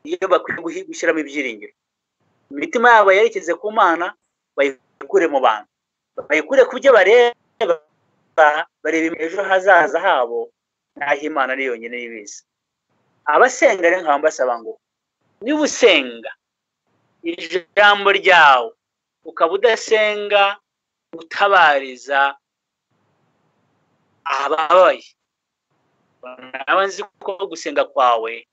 Iyo bakwiye gushyiramo ibyiringiro, imitima yabo yerekeze ku Mana, bayikure mu bantu, bayikure ku byo bareba, bareba ejo hazaza habo, naho Imana ari yonyine ibizi. Abasenga rero nkaba mbasaba ngo niba usenga ijambo ryawe ukaba udasenga utabariza ababaye, naba nzi ko gusenga kwawe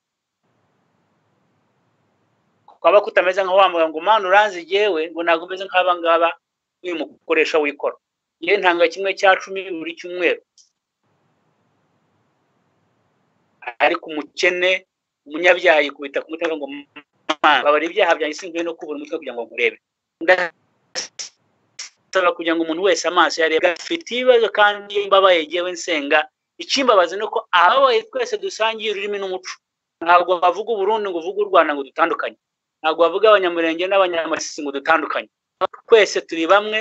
kwaba kutameze nka wa muganga ngo Mana uranzi jewe, ngo ntabwo umeze nk'aba ngaba uyu mukoresha w'ikoro, yewe ntanga 1/10 buri cyumweru, ariko umukene umunyabyaha yikubita ku mutwe ngo Mana babara ibyaha byanjye sinkwiye no kubura umutwe kugira ngo nkurebe. Ndasaba kugira ngo umuntu wese amaso yarebe afite ibibazo kandi mbabaye jewe nsenga, Ikimbabazi ni uko ababaye twese dusangiye ururimi n'umuco. Ntabwo bavuga Uburundi ngo uvuge u Rwanda ngo dutandukanye, ntabwo bavuga Abanyamurenge n'Abanyamasisi ngo dutandukanye. Twese turi bamwe,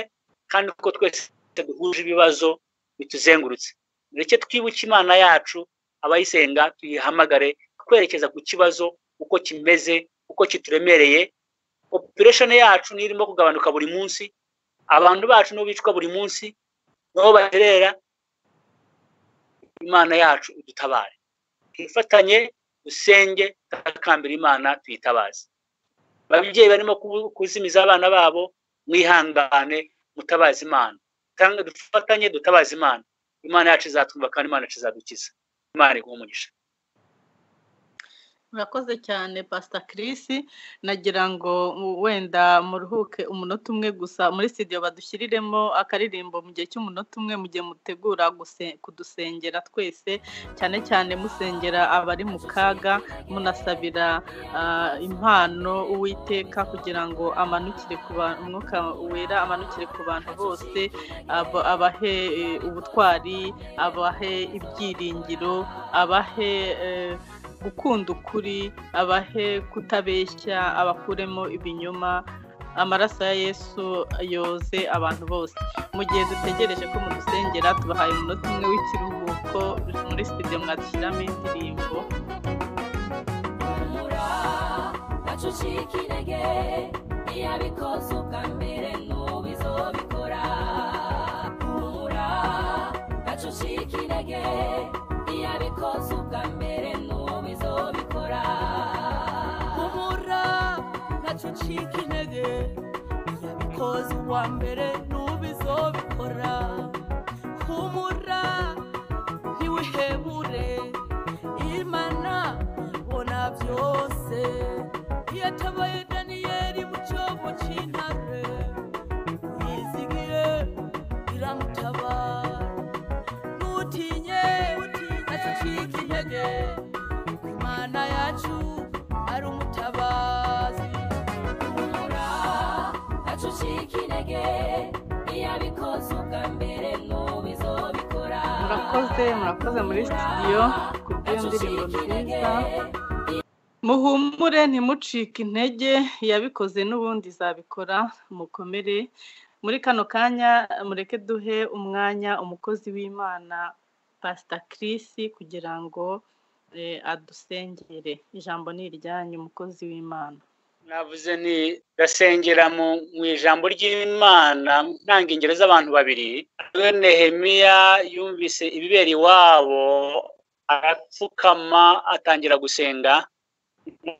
kandi kuko twese duhuje ibibazo bituzengurutse. Mureke twibuke Imana yacu, abayisenga tuyihamagare twerekeza ku kibazo uko kimeze, uko kituremereye. Population yacu nirimo kugabanuka buri munsi, abantu bacu nibo bicwa buri munsi, nibo baterera. Imana yacu idutabare, twifatanye, dusenge, takambira Imana, tuyitabaze. Ababyeyi barimo kuzimiza abana babo, mwihangane, mutabaze Imana. Dufatanye dutabaze Imana. Imana yacu izatwumva kandi Imana yacu izadukiza. Imana iguhe umugisha.
Murakoze cyane Pastor Chris. Nagira ngo wenda muruhuke umunota umwe gusa, muri studio badushyiriremo akaririmbo mu gihe cy'umunota umwe, mu gihe mutegura kudusengera twese, cyane cyane musengera abari mu kaga, munasabira impano Uwiteka kugira ngo amanukire ku bantu, Umwuka Wera amanukire ku bantu bose, abahe ubutwari, abahe ibyiringiro, abahe gukunda ukuri, abahe kutabeshya, abakuremo ibinyoma. Amaraso ya Yesu yoze abantu bose. Mu gihe dutegereje ko mudusengera, tubahaye umunota umwe w'ikiruhuko. Muri studio mwadushyiramo indirimbo.
Nacucika intege, iyabikoze ubwa mbere n'ubizobikora. Humura, nacucika intege, iyabikoze ubwa mbere n'ubizobikora.
Humura, nacucika intege, iyabikoze ubwa mbere n'ubizobikora. Humura, ntiwihebure, Imana bona byose. Yatabaye Daniyeli mu cyobo cy'intare, yizigiye iramutabara. Ntutinye, ntacucike intege, kuko Imana yacu ari umutabazi.
Humura, ntacucike intege, iyabikoze ubwa mbere n'ubizobikora.
Murakoze, murakoze muri studio kubw'iyo ndirimbo nziza. Muhumure, ntimucike intege, yabikoze n'ubundi izabikora, mukomere. Muri kano kanya mureke duhe umwanya umukozi w'Imana Pastor Chris kugira ngo adusengere. Ijambo ni iryanyu, umukozi w'Imana.
Navuze nti ndasengera mu ijambo ry'Imana, ntanga ingero z'abantu babiri. Nehemiya yumvise ibibera iwabo, arapfukama atangira gusenga.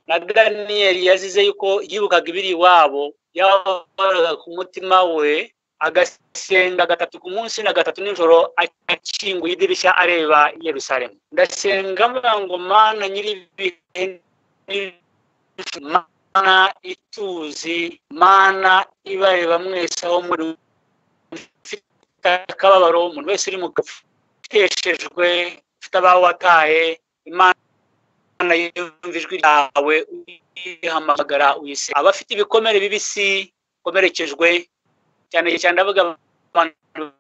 Na Daniyeli yazize yuko yibukaga ibiri iwabo, yahoraga ku mutima we, agasenga gatatu ku munsi na gatatu nijoro, akinguye idirishya areba Yerusalemu. Ndasenga mvuga ngo Mana nyir'ibihe, Mana ituzi, Mana ibareba mwese aho muri, ufite akababaro, umuntu wese uri mu uteshejwe, ufite abawe wataye, Imana yumva ijwi ryawe, uyihamagara, uyise. Abafite ibikomere bibisi, komerekejwe cyane cyane, ndavuga abantu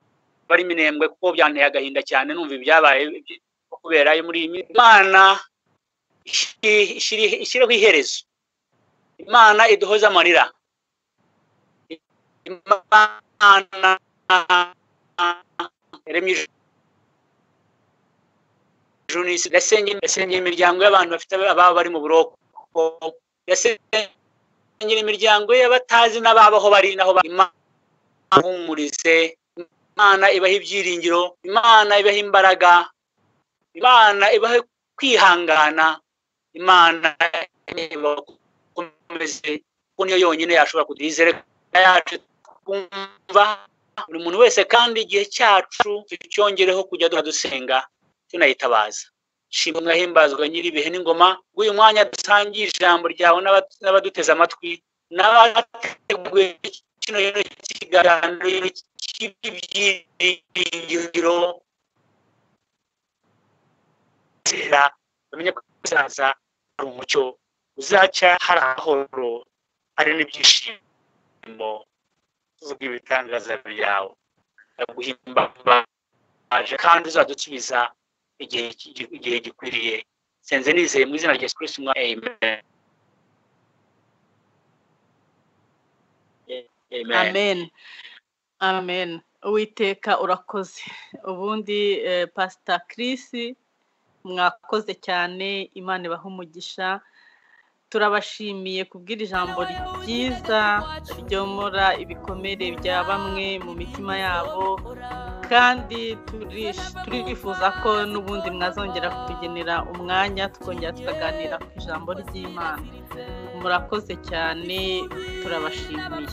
bari Minembwe, kuko byanteye agahinda cyane numva ibyabaye kubera muri iyi Imana ishyireho iherezo. Imana iduhoze amarira. Imana yaremye ijuru n'isi. Ndasengera imiryango y'abantu bafite ababo bari mu buroko. Ndasengera imiryango y'abatazi n'ababaho bari naho. Imana ihumurize, Imana ibahe ibyiringiro, Imana ibahe imbaraga, Imana ibahe kwihangana, Imana ibakomeze, kuko niyo yonyine yashobora kuduhizere yacu twumva buri muntu wese. Kandi igihe cyacu tucyongereho kujya dusenga tunayitabaza. Shimwa mwahimbazwa nyir'ibihe n'ingoma, bw'uyu mwanya dusangiye ijambo ryawe n'abaduteze amatwi, n'abateguye kino kiganiro cy'ibyiringiro, bamenye ko uzaza hari umucyo, uzacya hari amahoro, hari n'ibyishimo. Tuvuga ibitangaza byawe, ndaguhimbaje, kandi uzadusubiza igihe gikwiriye. Senze nizeye mu izina rya Yesu Kristo umwami. Amen. Amen.
Amen, amen. Uwiteka urakoze. Ubundi Pastor Chris, mwakoze cyane, Imana ibahe umugisha. Turabashimiye kubwira ijambo ryiza ryomora ibikomere bya bamwe mu mitima yabo, kandi turifuza ko n'ubundi mwazongera kutugenera umwanya tukongera tukaganira ku ijambo ry'Imana. Murakoze cyane, turabashimiye.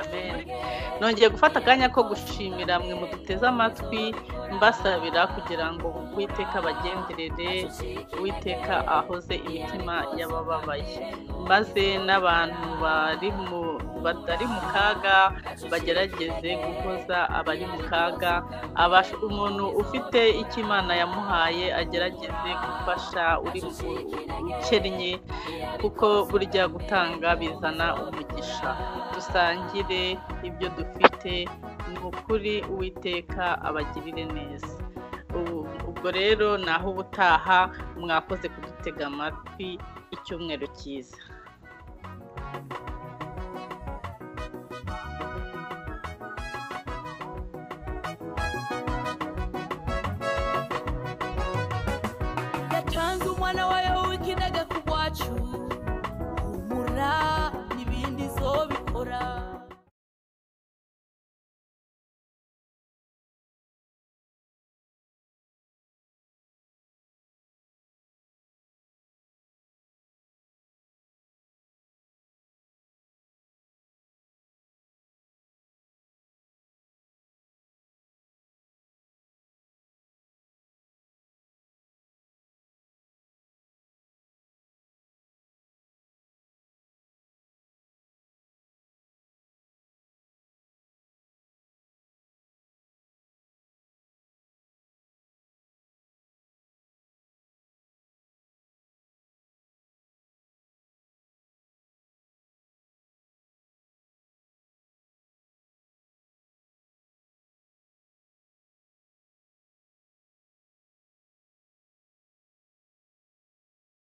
Amen. Nongeye gufata akanya ko gushimira mwe muduteze amatwi, mbasabira kugira ngo Uwiteka abagenderere, Uwiteka ahoze imitima y'abababaye, maze n'abantu batari mu kaga bagerageze guhoza abari mu kaga. Umuntu ufite icyo Imana yamuhaye agerageze gufasha uri ukennye, kuko burya gutanga bizana umugisha. Dusangire ibyo dufite, ni ukuri Uwiteka abagirire neza. Ubwo rero naho ubutaha, mwakoze kudutega amatwi. Icyumweru cyiza.